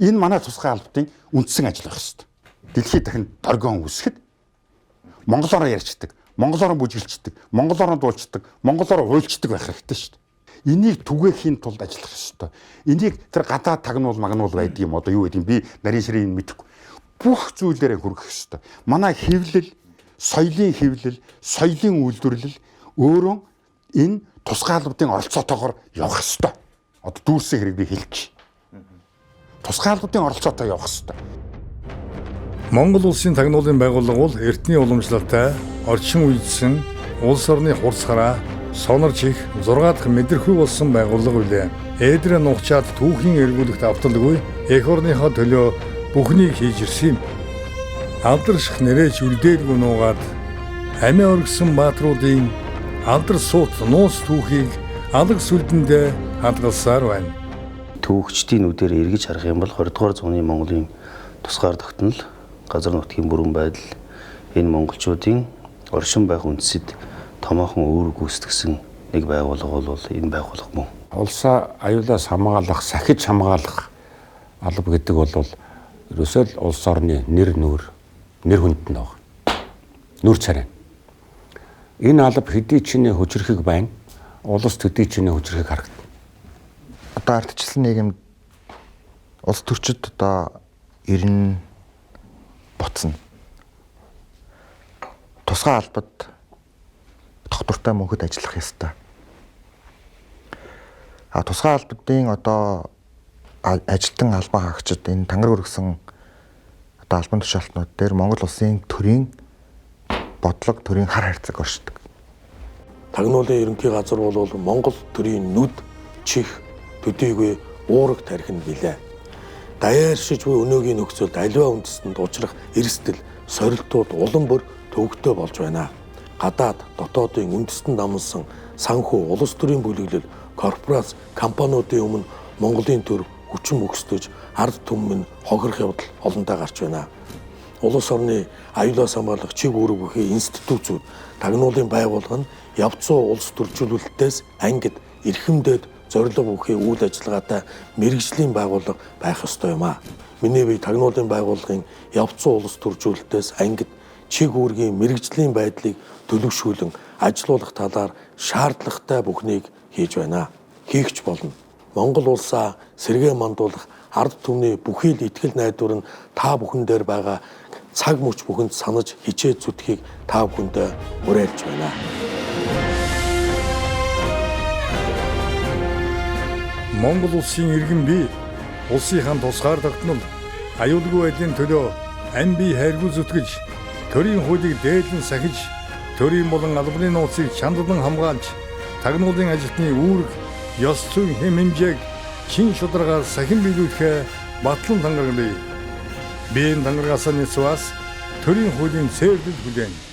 Энэ манай тусгай албатын үндсэн ажил байх ёстой. Дэлхийд дахин доргион үүсгэхэд монголоор ярьцдаг, монголоор бүжиглчдэг, монголоор дуулцдаг, монголоор хуйлчдаг байх хэрэгтэй шүү дээ. Энийг түгээхийн тулд ажиллах ёстой. Энийг тэр гадаад тагнуул магнуул байдаг юм одоо юу гэдэг юм би нарийн ширийн мэдэхгүй. Бүх зүйлээрээ хүргэх ёстой. Манай хэвлэл, соёлын хэвлэл, соёлын үйлдвэрлэл өөрөө энэ тусгай албадын оролцоотойгоор явах ёстой. Одоо дүүрсэн хэрэг би хэлчих. Тусгай албадын оролцоотой явах ёстой. Монгол улсын тагнуулын байгууллага бол эртний уламжлалтай орчин үеийнхэн улс орны хурцгараа сонорч их 6 дахь мэдрэхүй болсон байгууллага билээ. Эдрэ нухчаад түүхийн эргүүлэгт авталгүй эх орныхоо төлөө бүхнийг хийж ирсэн юм. Алдарших нэрээч үлдээлгүй нуугаад амиа өргөсөн баатруудын алдар суут нууц түүхийг алга сүлдэндээ хадгалсаар байна. Түүхчдийн нүдээр эргэж харах юм бол 20 дугаар зууны Монголын тусгаар тогтнол, газар нутгийн бүрэн байдал энэ монголчуудын оршин байх үндсэд томоохон үүрэг гүйцэтгсэн нэг байгууллага бол энэ байгууллага мөн. Улсаа аюулаас хамгаалах, сахиж хамгаалах алба гэдэг бол ерөөсөө л улс орны нэр нүүр, нэр хүнд нь байгаа. Нүр царай. Энэ алба хэдий чиний хүчрхэг байна. Улс төдий чиний хүчрхэг харагдана. Одоо ардчилсан нийгэмд улс төрчид одоо 90 буцна. Тусгай албад тогтвортой мөнхөд ажиллах ёстой. А тусгай албадын одоо ажилтан албан хаагчид энэ тангараг өргөсөн одоо албан тушаалтнууд дээр Монгол улсын төрийн бодлого, төрийн хар хайрцаг оршдог. Тагнуулын ерөнхий газар бол Монгол төрийн нүд, чих, төдийгүй уураг тархинд билээ. Даяаршиж буй өнөөгийн нөхцөлд аливаа үндэстэнд учрах эрсдэл, сорилтууд улам бүр төвөгтэй болж байна. Гадаад, дотоодын үндэстэн дамнасан санхүү, улс төрийн бүлэглэл, корпорац, компаниудын өмнө Монголын төр Хүчин мөхсдөж ард түмэн хохирох явдал олонтаа гарч байна. Улс орны аюулаас хамгаалах чиг үүрэг бүхий институцүүд тагнуулын байгууллага нь явцуу улс төржүүлэлтээс ангид эрхэмдээд зорилго бүхий үйл ажиллагаатай мэрэгжлийн байгууллага байх ёстой юм а. Миний бие тагнуулын байгууллагын явцуу улс төржүүлэлтээс ангид чиг үүргийн мэрэгжлийн байдлыг төлөвшүүлэн ажилуулах талаар шаардлагатай бүхнийг хийж байна. Хийх ч болно. Монгол улсаа сэргээ мандуулах ард түмний бүхий л итгэл найдвар нь та бүхэн дээр байгаа цаг мөч бүхэнд санаж хичээж зүтгэхийг та бүхэндээ уриалж байна. Монгол улсын иргэн бие улсынхаа тусгаар тогтнол аюулгүй байдлын төлөө ам бие хайргүй зүтгэж төрийн хуулийг дээдлэн сахиж төрийн болон албаны нууцыг чандлан хамгаалж тагнуулын ажилтны үүрэг ёс зүйн хэм хэмжээг чин шударгаар сахин биелүүлэхээ батлан тангаргалъя. Биеийн тангаргаасаа нийцвас төрийн хуулийн цээрлэл хүлээн.